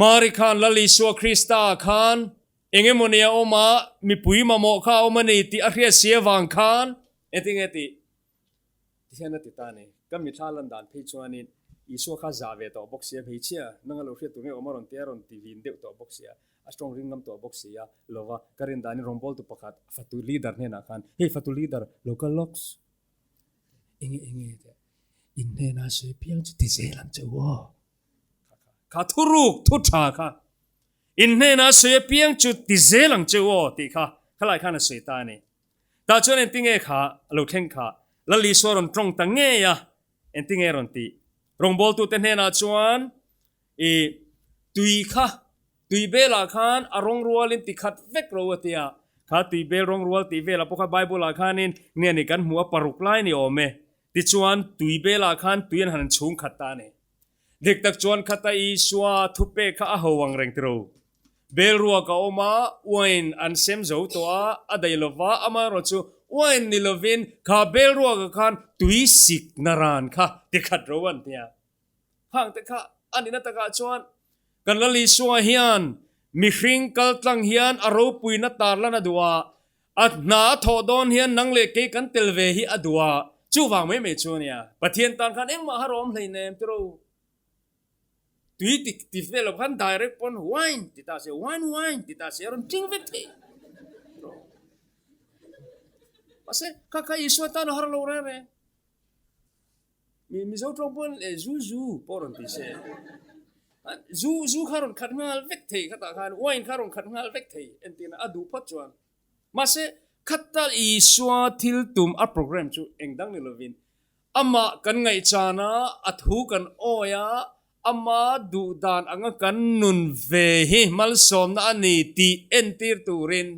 Mari khan Lal Isua Krista khan eng emaw ni a awm a, mipui mamawh kha a awm a ni tih a hriat si avang khan engtin nge tih? Ti hian a ti ta a ni. Ka mithla lan dan phei chuanin. Isua kha zah ve tawh bawk sia, hmeichhia nang a lo hriat tur nge awm a rawn ti a, rawn ti vin deuh tawh bawk sia, a tawng ring ngam tawh bawk sia, lova ka rin danin rawngbawltu pakhat fatu leader hnenah khan, Hey fatu leader, lo kal lawks. Enge enge teh, in hnena sawi piang chu ti zel ang che u aw. Kha kha, kha thuruk thu tha kha, in hnena sawi apiang chu ti zel ang che u aw tih kha khalai khan a sawi ta a ni. Tah chuan engtinge kha a lo thleng kha, Lal Isua rawn tawng ta ngei a, engtinge rawn tih? Rawngbawltute hnenah chuan i tui kha tui belah khan a rawng rualin ti khat vek ro a ti a, kha tui bel rawng rual tih velah pawh kha Bible ah khanin nge ni kan hmuh a paruk lai ni awm e, tichuan tui belah khan tui an han chhung khat ta a ni. Dik tak chuan khata Isua thupek kha a ho ang reng tiro. Bel ruak a awm a, uain an sem zo tawh a, a daih lova, amaherawh chu uain ni lovin kha bel ruakah khan tui sik na ran kha tikhat ro an ti a. Khang te kha a nihna takah chuan kan Lal Isua hian mihring kaltlang hian a ropuina tarlan a duh a, a hna a thawh dawn hian nang leh kei kan tel ve hi a duh a, chuvang mai mai chu a nia. Pathian tan khan engmah har awm hleinem tiro. Tui ti ti vel lo khan direct pawn wine ti ta se, wine wine ti ta se a rawn tling vek thei. Mahse kha kha Isua tan a har lo reng reng. Mi Mizo tawng pawn eh zu zu pawh rawn ti se. Zu zu kha rawn khat nghal vek thei khatah khan wine kha rawn khat nghal vek thei entirna a duh phawt chuan. Mahse khata Isua thil tum a program chu engdang ni lovin Amah kan ngaihchan a, a thu kan awi a, ama duh dan anga kan nun ve hi malsawmna a ni tih entir turin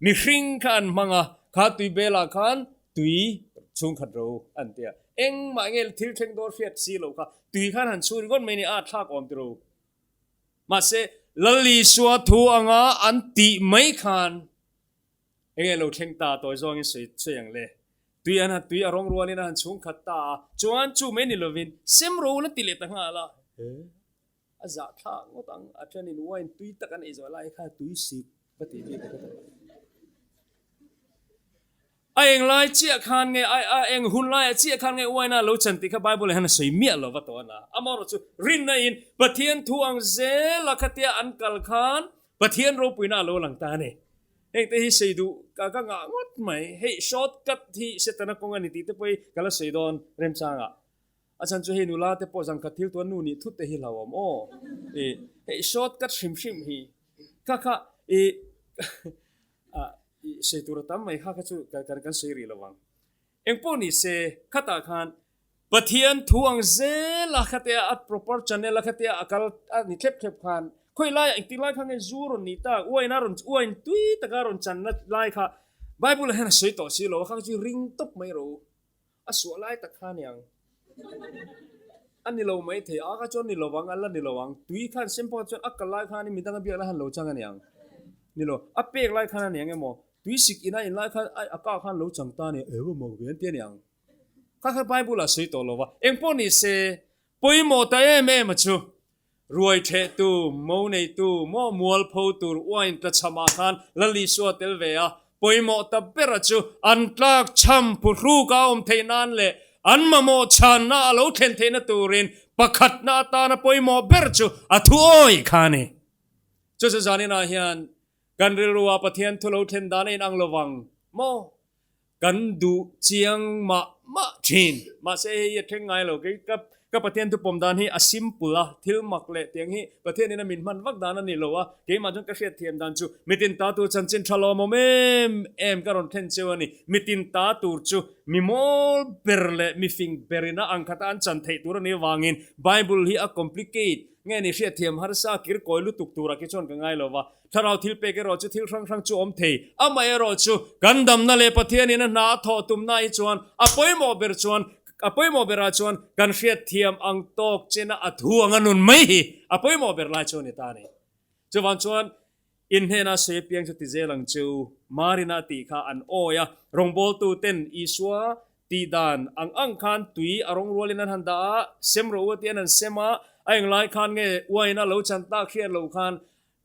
mihring kha an hmang a, kha tui belah khan tui chhungkhat ro an ti a. Engmah nge thil thleng dawn hriat si loh kha tui khan han chhun ringawt mai ni a thlak awm tiro. Mahse, Lal Isua thu anga an tih mai khan Enge lo thleng ta tawi zawngin sawi sawi ang le. Tui an han tui a rawng rualin a han chhung khat ta a, chuan chu mai ni lovin sem ro la ti leh ta nghal a. He a zah thlak ngawt ang, a thenin wine tui tak an ei zawh lai kha tui sik va tih bik a ka ta lo. A eng lai chiah khan nge a a eng hun laiah chiah khan nge wine a lo chan tih kha Bible ah hian a sawi miah lo va tawh a na. Amaherawhchu rinna in Pathian thu ang zela khatia an kal khan Pathian ropuina a lo lang ta a ni. Hengte hi sei duh ka ka ngah ngawt mai. Hei short cut hi Setana kawng a ni tih te pawh hi ka la sawi dawn remchangah. A chhan chu hei nula te pawh zangkhat thil tuan nu nih thut te hi hlauhawm aw. I hei short cut hrim hrim hi kha kha i i sei tur a tam mai kha kha chu kan kan sawi rih lo ang. Engpawh ni se, khatah khan Pathian thu ang zel a khatia a proper channel a khatia a kal a ni thlep thlep khan khawi laiah engtik lai kha nge zu rawn nih tak uain a rawn uain tui taka rawn channa lai kha Bible ah hian a sawi tawh si lo a kha chu ring tawp mai rawh u a suah lai tak kha aniang a ni lo mai thei a kha chuan ni lo ang a la ni lo ang tui khan sem pawh chuan a kal lai khan midang a biak lai khan lo chang aniang ni lo a pek lai khan aniang emaw Tui sik ina in lai khan ai a kah khan lo chang ta a ni, eng emaw ve an ti a ni ang. Kha kha Bible ah sawi tawh lo va, eng pawh ni se pawimawh ta em em a chu. Ruai thehtu, mo neitu, maw mualpho tur uain tlachham ah khan Lal Isua tel ve a, pawimawh ta ber a chu an tlak chham phuhruk a awm theih nan leh an mamawh chhanna a lo thlen theihna turin pakhatna atana pawimawh ber chu a thu awih kha a ni. Chu chu zaninah hian Kan rilrua Pathian thu lo thlen dan a inang lo vang maw? Kan duh chiang mah mah thin. Mahse hei hi a thleng ngai lo. Kei ka ka Pathian thu pawm dan hi a simple a, thil mak leh tiang hi Pathianin a min hman vak dan a ni lo a. Keimah chuan ka hriatthiam dan chu mitin ta tur chanchin tha lawmawm em em ka rawn thlen cheu a ni. Mitin ta tur chu mi mawl ber leh mi fing berin a angkhata an chan theih tur a nih avangin Bible hi a complicate nge ni hriatthiam harsa kirkawi lutuk turah khi chuan ka ngai lo va. Thlarau thil pek erawh chu thil hrang hrang chu awm thei. Amah erawh chu kan damna leh Pathianin a hna a thawh tumna hi chuan a pawimawh ber chuan a pawimawh berah chuan kan hriatthiam ang tawk chena a thu anga nun mai hi a pawimawh ber lai chu a ni ta a ni. Chuvang chuan in hnena sawi apiang chu ti zel ang chu Marina tih kha an awi a, rawngbawltu ten Isua tih dan ang ang khan tui a rawng rualin an han dah a, sem rawh u a ti an han sem a, a englai khan nge uain a lo chan tak hriat loh khan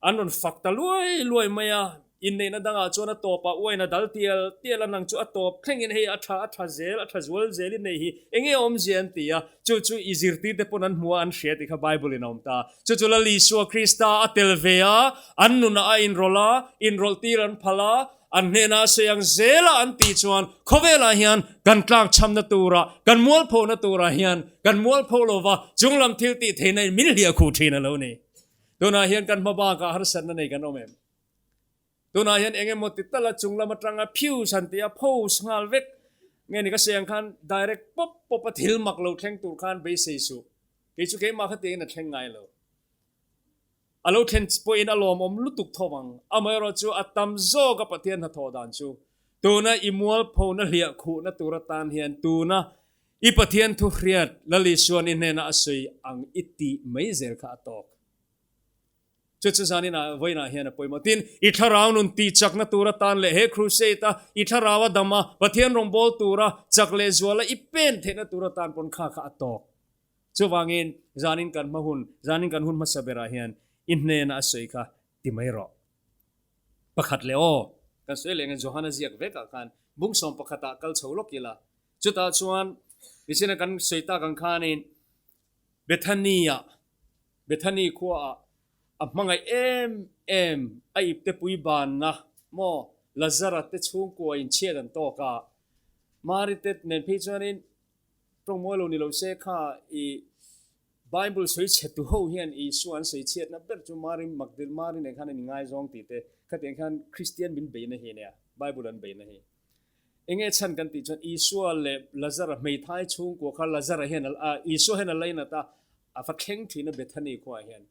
An rawn fak ta luai luai mai a. Inneihna dangah chuan a tawpah uain a dal tial tial a, nang chu a tawp thlengin hei a tha a tha zel, a tha zual zel innei hi enge awmzia an ti a, chu chu i zirtirte pawn an hmu a, an hria tih kha Bible in a awm ta. Chu chu Lal Isua Krista a tel ve a, an nunah a inrawlh a, inrawlh tir an phal a, an hnenah a sawi ang zel a an tih chuan khawvelah hian kan tlakchhamna turah, kan mualphona turah hian kan mualpho lova chunglam thil tih theihna in min hliah khuh thin a lo ni. Tunah hian kan hma bakah harsatna nei kan awm em? Tunah hian eng emaw ti tala chung lam atanga fuse han tih a post nghal vek nge ni ka sawi ang khan direct pawp pawp a thil mak lo thleng tur khan beisei suh. Kei chu keimah kha tiangin a thleng ngai lo. A lo thlen pawhin a lawmawm lutuk tho ang. Amaherawh chu a tam zawk a Pathian hnathawh dan chu tuna i mualphona hliah khuhna tur atan hian tuna i Pathian thu hriat Lal Isuan i hnenah a sawi ang i tih mai zel kha a tawk. Chu chu zaninah vawiinah hian a pawimawh. Tin, i thlarau nun tih chakna tur atan leh he crusade-a i thlarau a dam a, Pathian rawngbâwl tura chak leh zuala i pen theihna tur atan pawn kha kha a tawk. Chuvangin, zanin kan hma hun, zanin kan hun hmasa berah hian i hnena a sawi kha ti mai rawh. Pakhat leh aw, kan sawi leh nge Johana ziak vekah khan bungsawm pakhatah kal chho lawk ila, chutah chuan nichina kan sawi tak ang khanin Bethany-ah, Bethany khuaah a hmangaih em em a iptepui banna maw Lazara te chhungkua in chhiat an tawk a, Mari te nen phei chuanin tawngmawi lo ni lo se kha i Bible sawi chhe tu ho hian Isua an sawi chhiatna ber chu Mari Magdal Mari nen khan an ingaizawng tih te khatiang khan Kristian min beina hi ania Bible an beina hi. Enge chhan kan tih chuan Isua leh Lazara hmeithai chhungkua kha Lazara hian a Isua hian a lainat a, a va thleng thin a Bethany khuaah hian.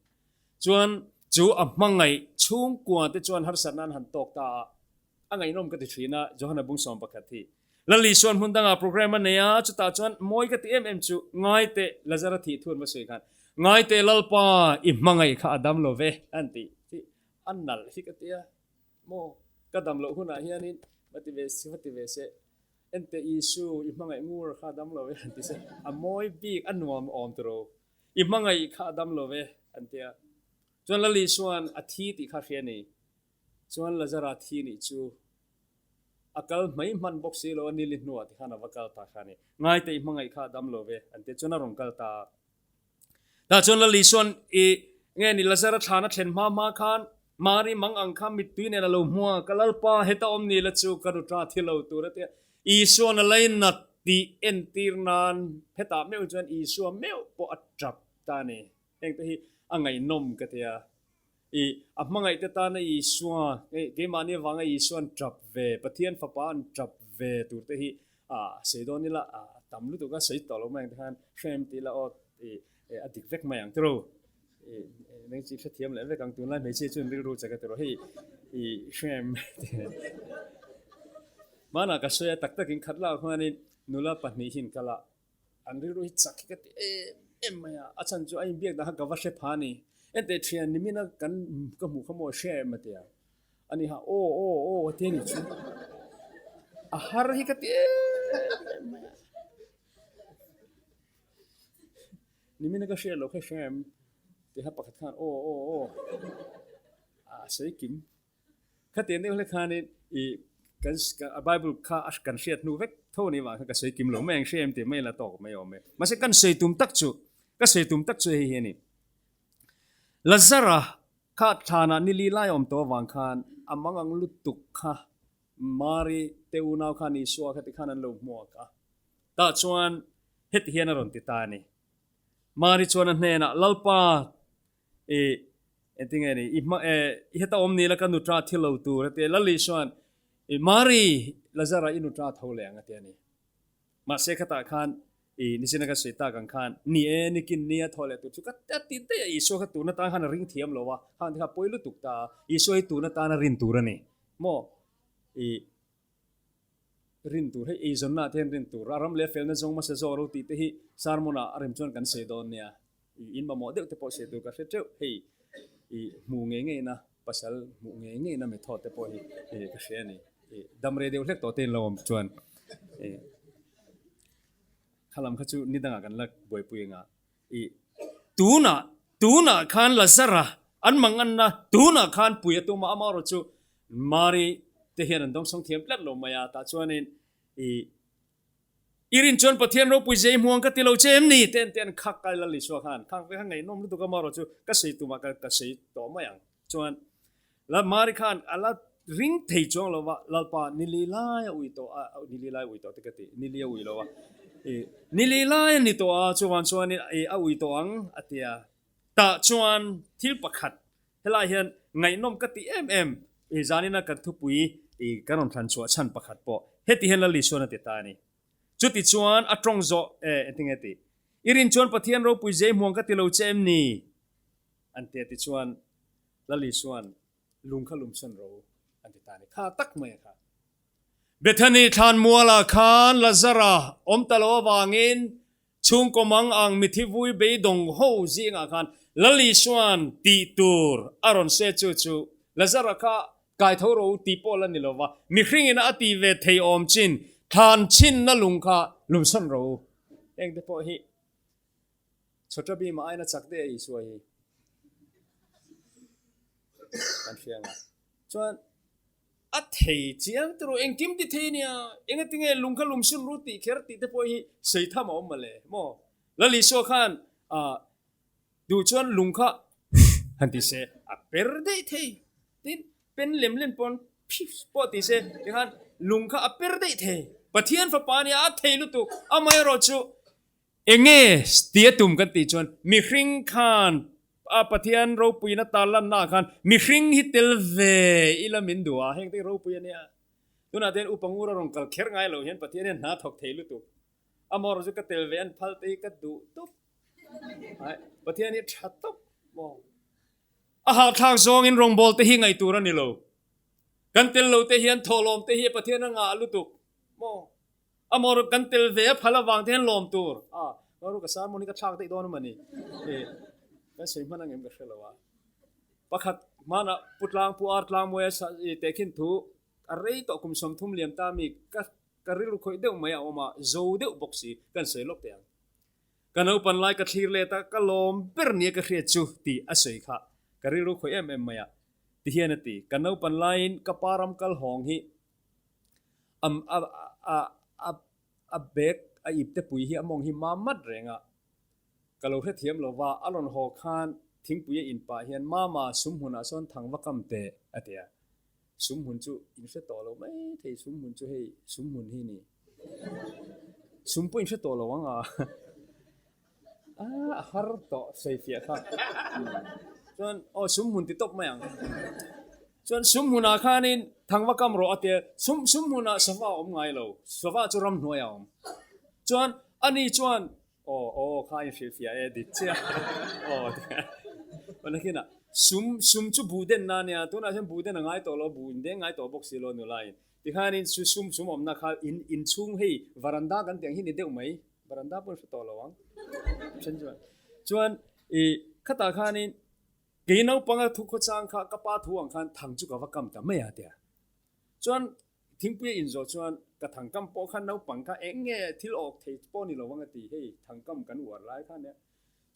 Chuan chu a hmangaih chhungkua te chuan harsatna an han tawk ta a, a ngaihnawm ka ti thin a, Johana Bungsawm pakhat hi. Lal Isua'n hmun dangah program a nei a, chutah chuan mawi ka ti em em chu, Ngai teh, Lazara thih thu an va sawi khan, Ngai teh Lalpa, i hmangaih kha a dam lo ve, an ti. A nalh hi ka ti a. Maw, ka dam loh hunah hianin va ti ve va ti ve se, Ente Isu, i hmangaih ngur kha a dam lo e an ti se, a mawi bik, a nuam awm tiro, i hmangaih kha a dam lo ve an ti a. Chuan Lal Isua'n a thi tih kha hria ni. Chuan Lazara thi nih chu a kal hmai hman bawk si lo a, nili hnuah tikhan a va kal ta kha a ni. Ngaite i hmangaih kha a dam lo ve an ti a, chuan a rawn kal ta a. Tah chuan Lal Isua'n i nge ni Lazara thlan a thlen hma hma khan Mari mang ang kha mittui nen a lo hmu a, Ka Lalpa, heta awm ni la chu ka nuṭa thi lo tur a ti a. Isua'n a lainat tih entir nan hetah meuh chuan Isua meuh pawh a ṭap ta a ni. Hengte hi a ngaihnawm ka ti a. I a hmangaihte tana Isua, keimahni avanga Isua'n ṭap ve, Pathian Fapa an ṭap ve turte hi a sawi dawn ila a tam lutuk a, sawi tawh lo mai ang te khan hrem tih ila aw i a dik vek mai ang tiraw. I neng chi hrethiam leh vek ang tunlai hmeichhia chuan rilru che ka tiraw hei i hrem Hmanah ka sawi a tak takin khat lak huanin nula pahnihin kal a An rilru hi chak hi ka ti em em mai a, a chhan chu a inbiak dan kha ka va hre pha a ni. Enteh thian nimina kan ka hmuh kha maw hre em a ti a, a ni ha aw aw aw a ti a ni chu. A har hi ka ti em em mai a. Nimina ka hriat loh kha hre em tiha pakhat khan aw aw aw a sawi kim. Khatiang deuh hlek khanin i kan a Bible kha a kan hriat hnu vek tho a nih vang khan ka sawi kim lo mai ang hria em tih mai la tawk mai awm e. Mahse kan sawi tum tak chu, ka sawi tum tak chu hei hi a ni. Lazara kha thlanah ni li lai a awm tawh avang khan a mangang lutuk kha Mari te unau khan Isua kha tikhan an lo hmuak a. Tah chuan heti hian a rawn ti ta a ni. Mari chuan a hnenah, Lalpa, I engtinge ni i hma i heta awm ni la ka nuṭa thi lo tur a ti a, Lali chuan i Mari Lazara i nuṭa tho leh ang a ti a ni. Mahse khatah khan i nichina ka sawi tak ang khan ni e nikin nia tho leh tur chu ka a ti daih a, Isua kha tun atan khan a ring thiam lo a, khang te kha pawi lutuk ta a, Isua hi tun atan a rin tur a ni maw i rin tur hei eizawnna ah te hian rin tur a ram leh a felna zawng hmasa zawk ro tih te hi sermon ah a rem chuan kan sawi dawn nia. I in mamawh deuh te pawh sawi tur ka hre teuh hei i hmuh ngei ngei na pasal hmuh ngei ngei na method te pawh hi ka hria a ni. I dam rei deuh hlek tawh te in lo awm chuan i khalam kha chu ni dangah kan la buaipui anga i tunah tunah khan Lazara an manganna tunah khan pui a tum a amaherawhchu. Mari te hian an dawngsawng thiam tlat lo mai a, tah chuanin i I rin chuan Pathian ropui zei hmuang ka ti lo che em ni? Te an ti an khak kai Lal Isua khan khang ve kha ngaihnawm lutuk a marawh chu ka sei tumah ka ka sei tawh mai ang. Chuan Lal Mari khan a la ring thei chuang lo va, Lalpa nili lai a ui tawh a, nili lai a ui tawh te ka ti, nili a ui lo a, i nili lai a ni tawh a, chuvan chuan i a ui tawh ang a ti a. Tah chuan thil pakhat helai hian ngaihnawm ka ti em em, i zanina kan thupui i kan rawn thlan chhuah chhan pakhat pawh heti hian Lal Isuan a ti ta a ni. Chuti chuan a tawng zawh e, engtinge ti? I rin chuan Pathian ropui zei hmuang ka ti lo che em ni? An ti a ti chuan Lal Isuan lung kha lumsan ro an ti ta a ni. Kha tak mai a kha. Bethany thlanmualah khan Lazara awm ta lo avangin Chhungkaw mang ang mithi vui beidawng ho zingah khan Lal Isuan tih tur a rawn se chu chu Lazara kha kaitho ro tih pawh la ni lo va, mihringin a tih ve thei awm chin thlan chhinna lung kha lumsawn ro. Heng te pawh hi Chhawta bima aina chak daih a Isua hi kan hria ang a. Chuan A thei chiang turu engkim ti thei nia, engatinge lung kha lum sun ru tih kher tih te pawh hi sei tham a awm mawle maw? Lal Isua khan ah duh chuan lung kha han ti se a per daih thei, tin pen lem lem pawn phif pawh ti se tikhan lung kha a per daih thei. Pathian fapa nia a thei lutuk, amaherawhchu Enge tia tum kan tih chuan mihring khan a Pathian ropuina tarlanna ah khan mihring hi tel ve ila min duh a, heng te hi ropui a nia. Tunah te hian upa ngur a rawn kal kher ngai lo hian Pathian hian hna thawk thei lutuk. Amaherawhchu chu ka tel ve an phal te hi ka duh tawp. Ai, Pathian hi tha tawp maw. A hahthlak zawngin rawngbâwl te hi ngaih tur a ni lo. Kan tel lo te hian thawhlawm te hi Pathian a ngah lutuk maw. A mawr kan tel ve a phal avang te hian lawm tur a ngaw ru ka sermon hi ka thlak daih dawn a mawni e kan sawi hman ang em ka hre lo a pakhat hmanah pu tlang pu ar tlang mawi a i tehkhin thu a rei tawh kum 30 liam ta mi ka ka rilru khawih deuh mai a awm a zo deuh bawk si kan sawi lawk teh ang ka naupan lai ka thlir let a ka lawm ber nia ka hriat chu tih a sawi kha ka rilru khawih em em mai a ti hian a ti ka naupan laiin ka pa ram kal hawng hi A bag a ip te pui hi a mawng hi mam mat reng a, ka lo hrethiam lo va, a rawn haw khan thingpui a in pah hian Mama sum hmunah sawn thang va kam teh a ti a, sum hmun chu in hre tawh lo mai thei, sum hmun chu hei sum hmun hi ni, sum pawh in hre tawh lo ang a. A har tawh sawifiah kha. Chuan aw sum hmun ti tawp mai ang. Chuan sum hmunah khanin thangva kam rawh a tia, sum sum hmunah sava a awm ngai lo, sava chu ramhnuai a awm. Chuan ani chuan aw aw kha a inhrilhfiah e dik chiah aw chuan nakinah sum sum chu buh den na ania, tunah hian buh den a ngai tawh lo, buh in deng ngai tawh bawk si lo nulain. Tikhanin chu sum sum awmna kha in inchhung hei varanda kan tih ang hi ni deuh mai. Varanda pawh hre tawh lo ang. Then chuan chuan i khatah khanin kei naupanga thu khawchang kha ka pa thu ang khan thang chu ka va kam ta mai a tia. Chuan thingpui a inzawh chuan ka thang kam pawh khan naupang kha eng nge thil awk thei pawh ni lo ang a ti hei thang kam kan uar lai khan nia.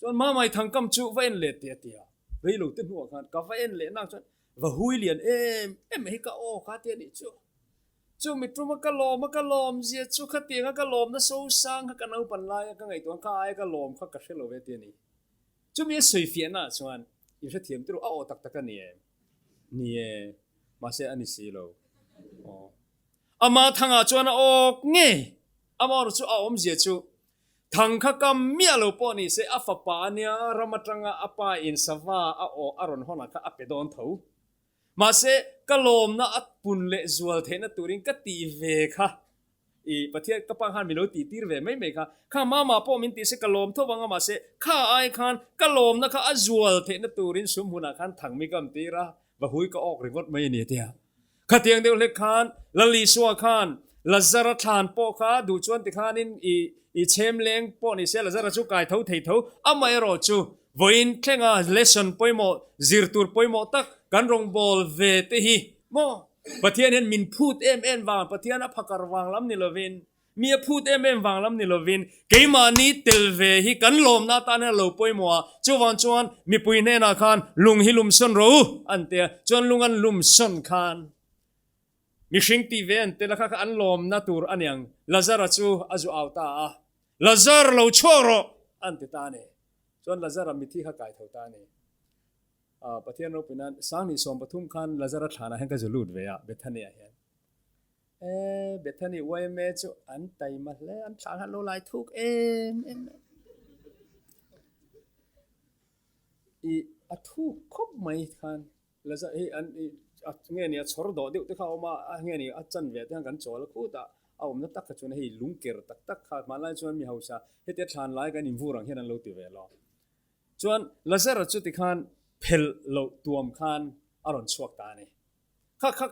Chuan mamai thang kam chu va en leh teh a tia. Rei lo te hnuah khan ka va en leh nak chuan va hui lian em em mai hi ka awk a tia nih chu. Chu mi tuma ka lawm a, ka lawm zia chu khatianga ka lawmna so sang kha ka naupan laia ka ngaihtuah kha aia ka lawm kha ka hre lo ve ti a ni. Chumi a sawifiahna ah chuan in hrethiam turu a aw tak tak a ni em? Ni e, mahse a ni si lo. Aw. Ama thangah chuan a awk ngei. Amaherawhchu chu a awmzia chu thang kha kam miah lo pawh ni se a fapa a nia ram atanga a pa in sava a aw a rawn hawnah kha a pe dawn tho. Mahse, ka lawmna a pun leh zual theihna turin ka tih ve kha. I Pathian ka pa khan min lo tih tir ve mai mai kha. Kha mama pawh min tih se ka lawm tho vang a, mahse kha ai khan ka lawmna kha a zual theihna turin sum hunah khan thang mi ka awm tir a, va hui ka awk ringawt mai a ni a ti a. Khatiang deuh hlek khan Lal Isua khan Lazara thlan pawh kha duh chuan tikhanin i i chhem leng pawh ni se Lazara chu kai tho thei tho, amaherawh chu Vawiin thlenga lesson pawimawh, zir tur pawimawh tak kan rawngbâwl ve te hi maw? Pathian hian min phût em em vang, Pathian a phakar vang lam ni lovin, mi a phût em em vang lam ni lovin, keimahni tel ve hi kan lawmna atan hian a lo pawimawh a, chuvang chuan mipui hnenah khan lung hi lumsawn rawh u an ti a, chuan lung an lumsawn khan. Mihring tih ve an tel a kha kha an lawmna tur a niang. Lazara chu a zu au ta a, Lazar lo chhuak rawh! an ti ta a ni. Chuan Lazara mithi kha kai tho ta a ni. Pathian ropui nan Sangni 13 khan Lazara thlanah hian ka zu lut ve a, Bethany ah hian. E, Bethany yma chu an taima hle, an thlan kha an lo lai thuk em em mai. I a thuk khawp mai khan Lazar hi an i a nge ni a chhawr dawh deuh te kha a awm a, a nge ni a chan ve te khan kan chawl a khut a, a awmna tak kha chuan hei lungker tak tak kha hmanlai chuan mi hausa hetia thlan lai kan invur ang hian an lo ti ve lo. Chuan Lazara chu tikhan phelh loh tuam khan a rawn chhuak ta a ni. Kha kha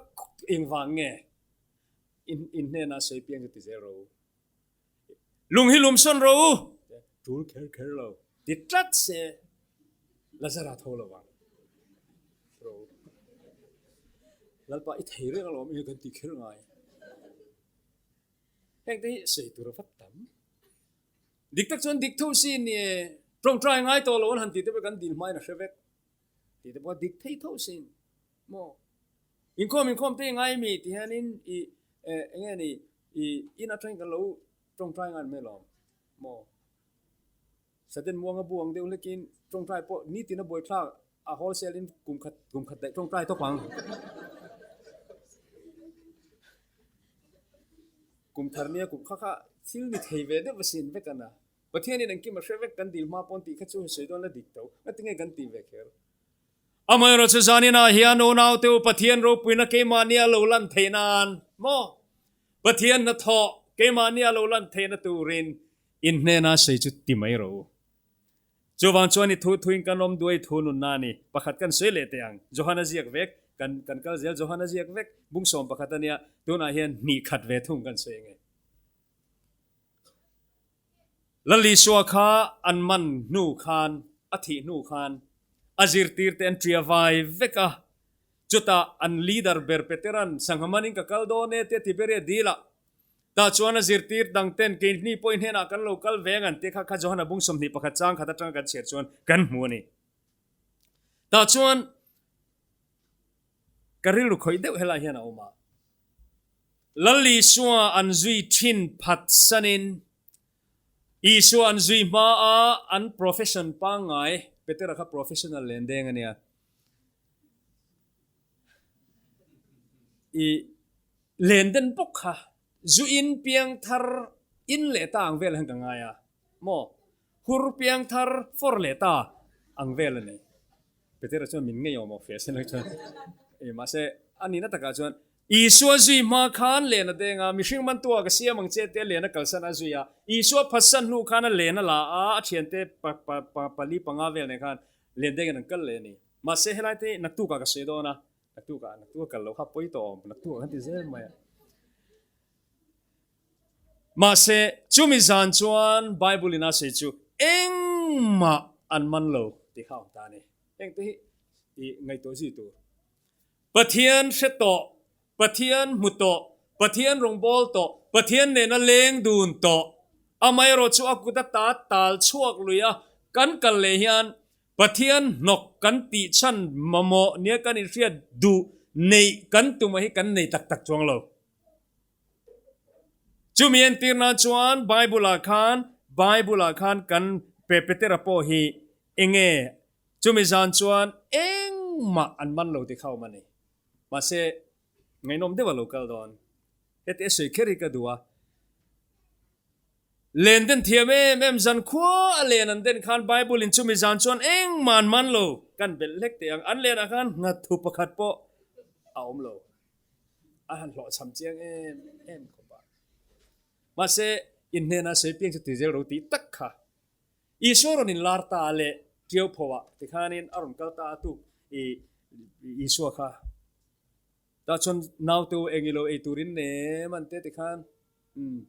engvang nge in in hnena sawi piang chu ti zel ro u. Lung hi lum sawn ro u. Tul kher kher lo ti tlat se Lazara tho lo vang ro u. Lalpa i thei reng alawm i kan ti kher ngai. Heng te hi sawi tur a vat tam. Dik tak chuan dik tho si ni e, tawngtai ngai tawh lo an han tih te pawh kan dil hmain a hre vek tih te pawh dik thei tho sin maw. Inkhawm inkhawm te i ngai mi ti hianin i eng nge ni i in atangin kan lo tawngtai ngan mai lawm maw. Saden muanga bu ang deuh hlekin tawngtai pawh nitin a buaithlak a wholesale in kum khat kum khat daih tawngtai tawp ang. Kum thar nia kum kha kha thil ni thei ve deuh asin vek a na. Pathianin engkim a hre vek kan dil hma pawn tih kha chu sawi dawn la dik tho. Ngatinge kan tih ve kher? Amaherawh chu zaninah hian unaute u Pathian ropuina keimahni a lo lan theih nan maw? Pathian hnathawh keimahni a lo lan theihna turin in hnena sawi chu ti mai rawh u. Chuvang chuan i thu thuin kan awm duai thu nunna a ni. Pakhat kan sawi leh teh ang. Johana ziak vek, kan kan kal zel Johana ziak vek, bung sawm pakhat a nia, tunah hian hnih khat ve thung kan sawi ange. Lal Isua kha an man hnu khan, a thih hnu khan, a zirtirte an ṭia vai vek a. Chutah an leader ber Petera'n sangha manin ka kal dawn e tia Tiberia dilah Tah chuan a zirtir dang ten keini pawhin hnenah kan lo kal ve ang an ti kha kha Johana bung 21 chang khat atanga kan chhiar chuan kan hmu a ni. Tah chuan ka rilru khawih deuh helai hian a awm a. Lal Isua an zui thin phat sanin Isua an zui hma a an profession pangngai Petera kha professional len deng a nia. I Len den bawk kha zu in piang thar in leh ta ang vel hian ka ngai a maw? Hur piang thar fawr leh ta ang vel a ni. Petera chuan min ngei awm awk fe asin chuan e mahse a nihna takah chuan Isua zui hma khan len a deng a, mihring mantua ka siam ang che tia len a kalsan a zui a, Isua phatsan hnu khan a len a la a, a thiante pa pa pa pali panga vel nen khan len dengin an kal leh a ni. Mahse helai te hi naktukah ka sawi dawn a, Naktukah, naktuk a kal loh kha pawi tawh awm, naktuk kan ti zel mai a. Mahse, chumi zan chuan Bible in a sawi chu engmah an man lo tih kha a awm ta a ni. Heng te hi i ngaihtuah zui tur. Pathian hre tawh, Pathian hmu tawh, Pathian rawngbâwl tawh, Pathian nena leng dun tawh, amaherawh chu a kut a ta tal chhuak lui a, kan kal leh hian Pathian hnawk kan tih chhan mamawh nia kan inhriat duh neih kan tum a hi kan nei tak tak chuang lo. Chumi entir nan chuan Bible ah khan Bible ah khan kan Pe Petera pawh hi enge chumi zan chuan engmah an man lo ti kha awm a ni. Mahse ngaihnawm deuh a lo kal dawn. Heti a sawi kher hi ka duh a. Len den thiam em em zan khua a len an den khan Bible in chumi zan chuan engmah an man lo kan belh hlek teh ang. An lenah khan nghathu pakhat pawh a awm lo. A han hlawhchham chiang em em khawp a. Mahse, in hnenah sawi piang chu ti zel ro tih tak kha. Isua rawn inlar ta a leh Tiau phoah tikhanin a rawn kal ta a tuk i Isua kha. Tah chuan naute u eng ilo ei turin nem an te tikhan umm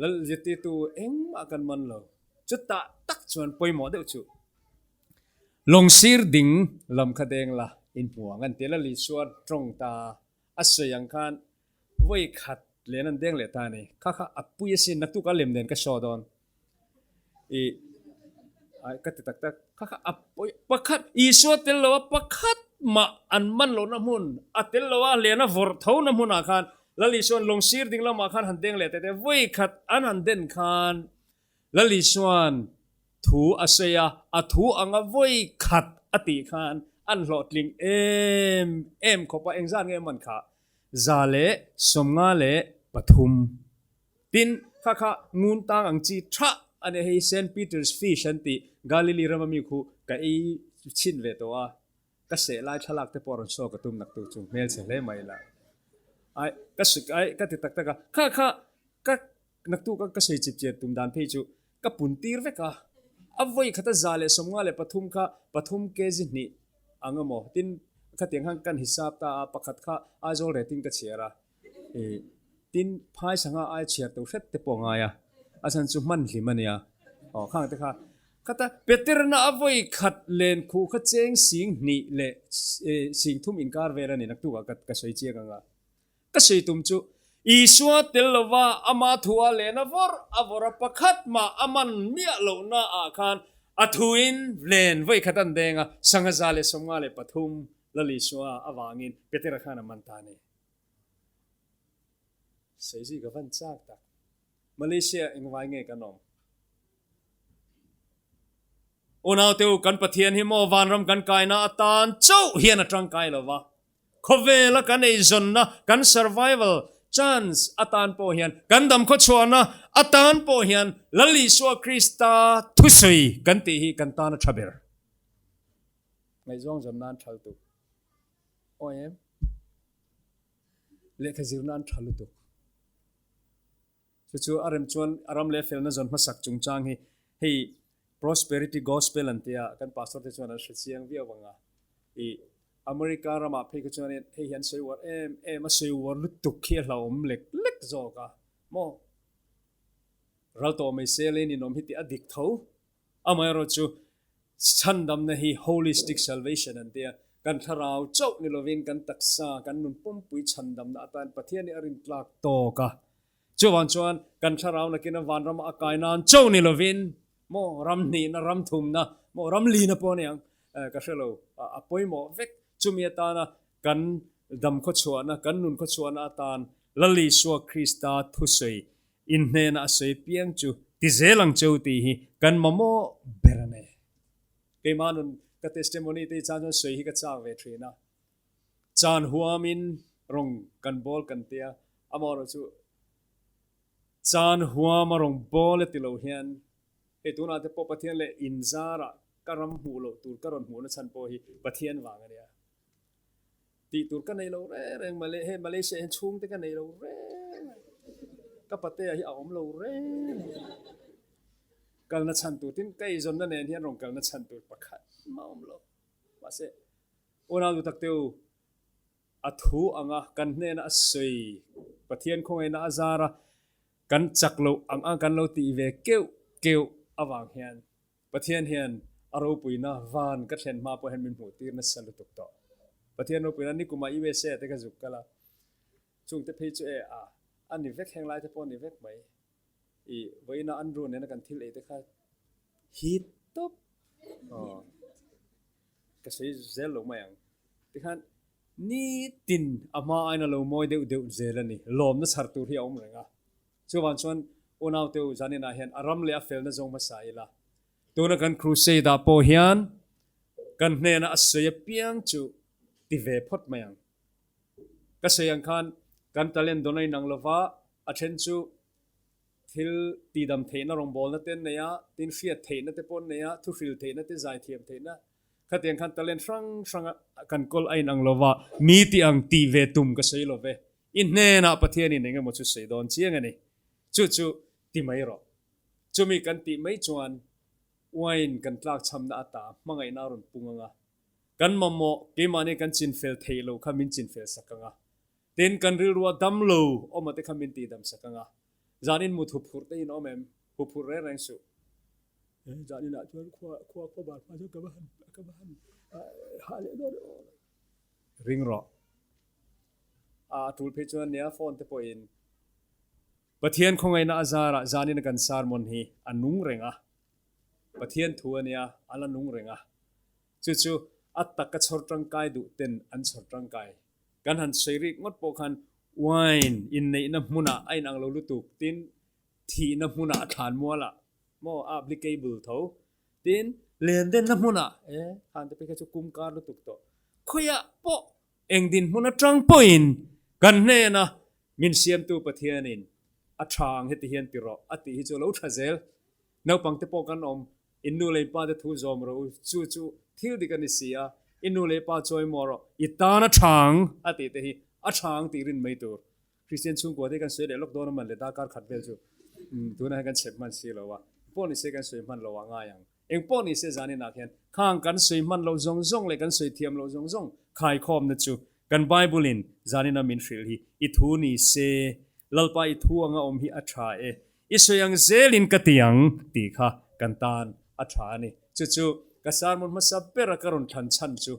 Lal zirtirtu engmah kan man lo. Chutah tak chuan pawimawh deuh chu lawng sir ding lam kha deng la in hmu ang an ti. Lal Isua tawng ta a sawi ang khan vawi khat len an deng leh ta a ni. Kha kha a pui asin naktuk a lem nen ka show dawn. I ai ka ti tak tak kha kha a pawi pakhat Isua tel lo a pakhat. mah an man lohna hmun, a tel lo a, len a vawrh tho na hmunah khan Lal Isua'n lawng sir ding lamah khan han deng leh teh teh vawi khat an han den khan Lal Isua'n thu a sawi a, a thu anga vawi khat a tih khan an hlawhtling em em khawp a, engzat nge man kha? 153. Tin, kha kha ngun tang ang chi tha a nia, hei Saint Peter's fish an tih Galilee rama mi khu ka ei chhin ve tawh a, ka seh lai thlalak te pawh a rawn show ka tum nak tu chu hmelchhe hle mai la. Ai, ka suk ai ka ti tak tak a, kha kha ka naktuk a ka sawi chip chian tum dan phei chu ka pun tir vek a, a vawi khata 153 kha pathum kg hnih ang emaw tin khatiang khan kan hisap ta a, pakhat kha Aizawl retin ka chhiar a. Tin, phai sangha ai chhiar to hret te pawh a ngai a, a chhan chu hman hlim a nia. Aw, khang te kha khata Peterna a vawi khat len khuh kha cheng 2000 leh 3000 inkar vel a ni naktukah ka ka sawi chiang ang a. Ka sawi tum chu Isua tel lova ama thua len a vawrh a vawrh a pakhat mah a man miah lohna ah khan a thuin len vawi khat an deng a, sangha 153 Lal Isua avangin Petera khan a man ta a ni. Saizui ka van chak tak. Malaysia engvai nge kan awm? Unaute u, kan Pathian hi maw vanram kan kaina atan chauh hian a tangkai lo va. Khawvela kan eizawnna, kan survival chance atan pawh hian, kan dam khawchhuahna atan pawh hian Lal Isua Krista thusawi kan tih hi kan tan a tha ber. Ngaihzawng zawn nan thal tuk. Awi em? Lehkha zirna an tha lutuk. Chu chu a rem chuan a ram leh felna zawn hmasak chungchang hi hei Prosperity Gospel an tia kan pastor te chuan an hre chiang viau ang a. I America ramah phei kha chuanin hei hi an sawi uar em em a, sawi uar lutuk khi a hlauhawm lek lek zawk a maw? Ral tawh mai se lei ninawm hi tih a dik tho. Amaherawhchu, chhandamna hi holistic salvation an ti a, kan thlarau chauh ni lovin kan taksa, kan nun pumpui chhandamna atan Pathian hi a rintlak tawk a. Chuvang chuan kan thlarau nakina vanrama a kai nan chauh ni lovin maw ram hnihna, ram thumna, maw ram lina pawh a ni ang, ka hre lo, a pawimawh vek. Chumi atana kan dam khawchhuahna, kan nun khawchhuahna atan Lal Isua Krista thusawi In hnena a sawi piang chu ti zel ang cheu tih hi kan mamawh ber a ni. Keimah nun ka testimony te hi chan chuan sawi hi ka chak ve thin a. Chan huamin rawng kan bawl kan tia, amaherawh chu chan huama rawng bawl e ti lo hian hei tunah te pawh Pathian leh inzarah ka ram hmuh loh tur ka rawn hmuhna chhan pawh hi Pathian vang a nia. Tih tur ka nei lo reng reng male, hei Malaysia hian chhungte ka nei lo reng a, ka patea hi a awm lo reng a, kalna chhan tur tin ka eizawnna nen hian rawn kalna chhan tur pakhat mah a awm lo. Mahse, unau duh tak teu, a thu anga kan hnena a sawi, Pathian khawngaihna a zar a, kan chak loh ang ang kan lo tih ve keuh keuh avang hian Pathian hian a ropuina van ka thlen hma pawh hian min hmuh tir nasa lutuk tawh. Pathian ropuina nikuma USA te ka zuk kal a, chungte phei chu e a a ni vek heng lai te pawh a ni vek mai. I vawiina an ru nena kan thil ei te kha hit tawp aw ka sawi zel lo mai ang. Tikhan nitin a hma aina lo mawi deuh deuh zel a ni. Lawmna chhar tur hi a awm reng a. Chuvang chuan unaute u zaninah hian a ram leh a felna zawng hmasa ila. Tuna kan crusade ah pawh hian kan hnena a sawi apiang chu ti ve phawt mai ang. Ka sawi ang khan kan talent dawn a inang lova, a then chu thil tihdam theihna rawngbawlna te an nei a, tin hriat theihna te pawh an nei a, thuhril theihna te, zaithiam theihna khatiang khan talent hrang hrang kan kawl a inang lova, mi tih ang tih ve tum ka sawi lo ve. I hnenah Pathianin eng emaw chu sawi dawn chiang a ni. Chu chu ti mai rawh. Chumi kan tih mai chuan uain kan tlakchhamna ata hmangaihna a rawn pung ang a. Kan mamawh keimahni kan chinfel theih loh kha min chinfel sak ang a. Tin, kan rilrua dam lo awma te kha min tihdam sak ang a. Zanin mut huphurh te in awm em? Huphurh reng reng suh. Zaninah chuan khua khua khua bar hma chuan ka va han ka va han hah leh dawn e aw. Ring rawh. A tul phei chuan nia phone te pawhin Pathian khawngaihna a zarah zanin a kan sermon hi a nung reng a, Pathian thu a nia a la nung reng a, chu chu A taka chhawr tangkai duh ten an chhawr tangkai. Kan han sawi rik ngawt pawh khan wine inneihna hmunah a inang lo lutuk, tin thihna hmunah a thlan mualah maw a applicable tho, tin lendenna hmunah e khan te phei kha chu kum kar lutuk tawh. Khawiah pawh eng dinhmun atang pawhin kan hnena min siamtu Pathianin a tha ang heti hian ti rawh a tih hi chu a lo tha zel. Naupang te pawh kan awm, in nu leh in pa te thu zawm rawh u, chu chu thil dik a ni si a, i nu leh pa chawi maw rawh, i tan a tha ang a tih te hi a tha ang tih rin mai tur. Kristian chhungkua te hi kan sawi leh lawk dawn a man le darkar khat vel chu tunah hian kan chep hman si lo a, pawh ni se kan sawi hman lo ah ngai ang. Eng pawh ni se zaninah khian khang kan sawi hman loh zawng zawng leh kan sawi thiam loh zawng zawng khaikhawmna chu kan Bible in zanina min hrilh hi i thu ni se, Lalpa i thu anga awm hi a tha e, i sawi ang zelin ka ti ang tih kha kan tan a tha a ni. Chu chu ka sermon hmasa bera ka rawn thlan chhan chu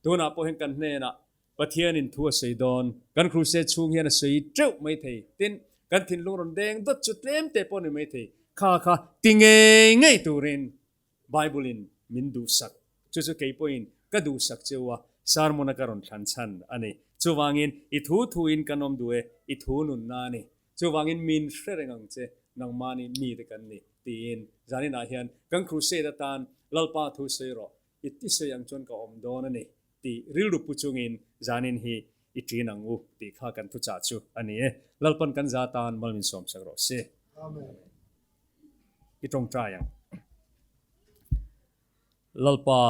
tunah pawh hian kan hnenah Pathianin thu a sawi dawn, kan crusade chhung hian a sawi teuh mai thei. Tin, kan thinlung rawn deng dawt chu tlem te pawh a ni mai thei. Kha kha ti ngei ngei turin Bible-in min duhsak. Chu chu kei pawhin ka duhsak cheu a, sermon-a ka rawn thlan chhan a ni. Chuvangin i thu thuin kan awm duh e, i thu nunna a ni. Chuvangin min hre reng ang che, nangmahni mite kan ni, tiin zaninah hian kan crusade atan Lalpa thu sawi rawh, i ti sawi ang chuan ka awm dawn a ni. Tih rilru pu chungin zanin hi i ṭin ang u tih kha kan thuchah chu a ni e. Lalpan kan za tan mal min sawmsak rawh se. Amen. I ṭawngṭai ang. Lalpa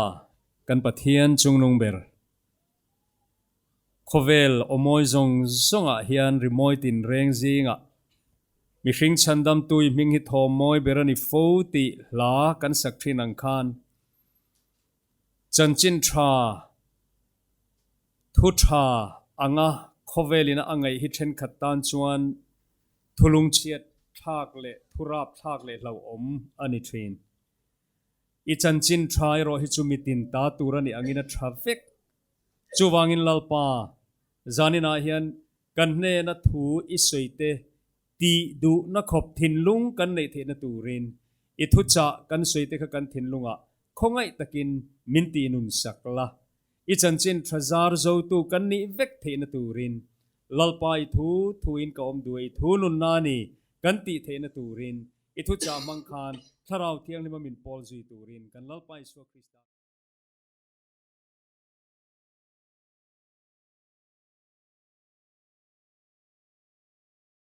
kan Pathian chungnung ber, khawvel awmawi zawng zawngah hian rimawi tinreng zingah mihring chhandamtu i hming hi thawmmawi ber a ni fo tih hla kan sak ṭhin ang khan, Chanchin tha, thu tha anga khawvelina a ngaih hi thenkhat tan chuan thu lungchhiat thlak leh thu rap thlak leh hlauhawm a ni thin. I chanchin tha erawh hi chu mitin ta tur a nih angin a tha vek. Chuvangin Lalpa, zaninah hian kan hnena thu i sawi te Tih duhna khawp thinlung kan neih theihna turin i thuchah kan sawi te kha kan thinlungah khawngaih takin min tih nun sak la. I chanchin tha zar zotu kan nih vek theihna turin Lalpa i thu thuin ka awm duh e i thu nunna a ni kan tih theihna turin i thuchah hmang khan Thlarau Thianghlima min pawl zui turin kan Lalpa Isua Krista.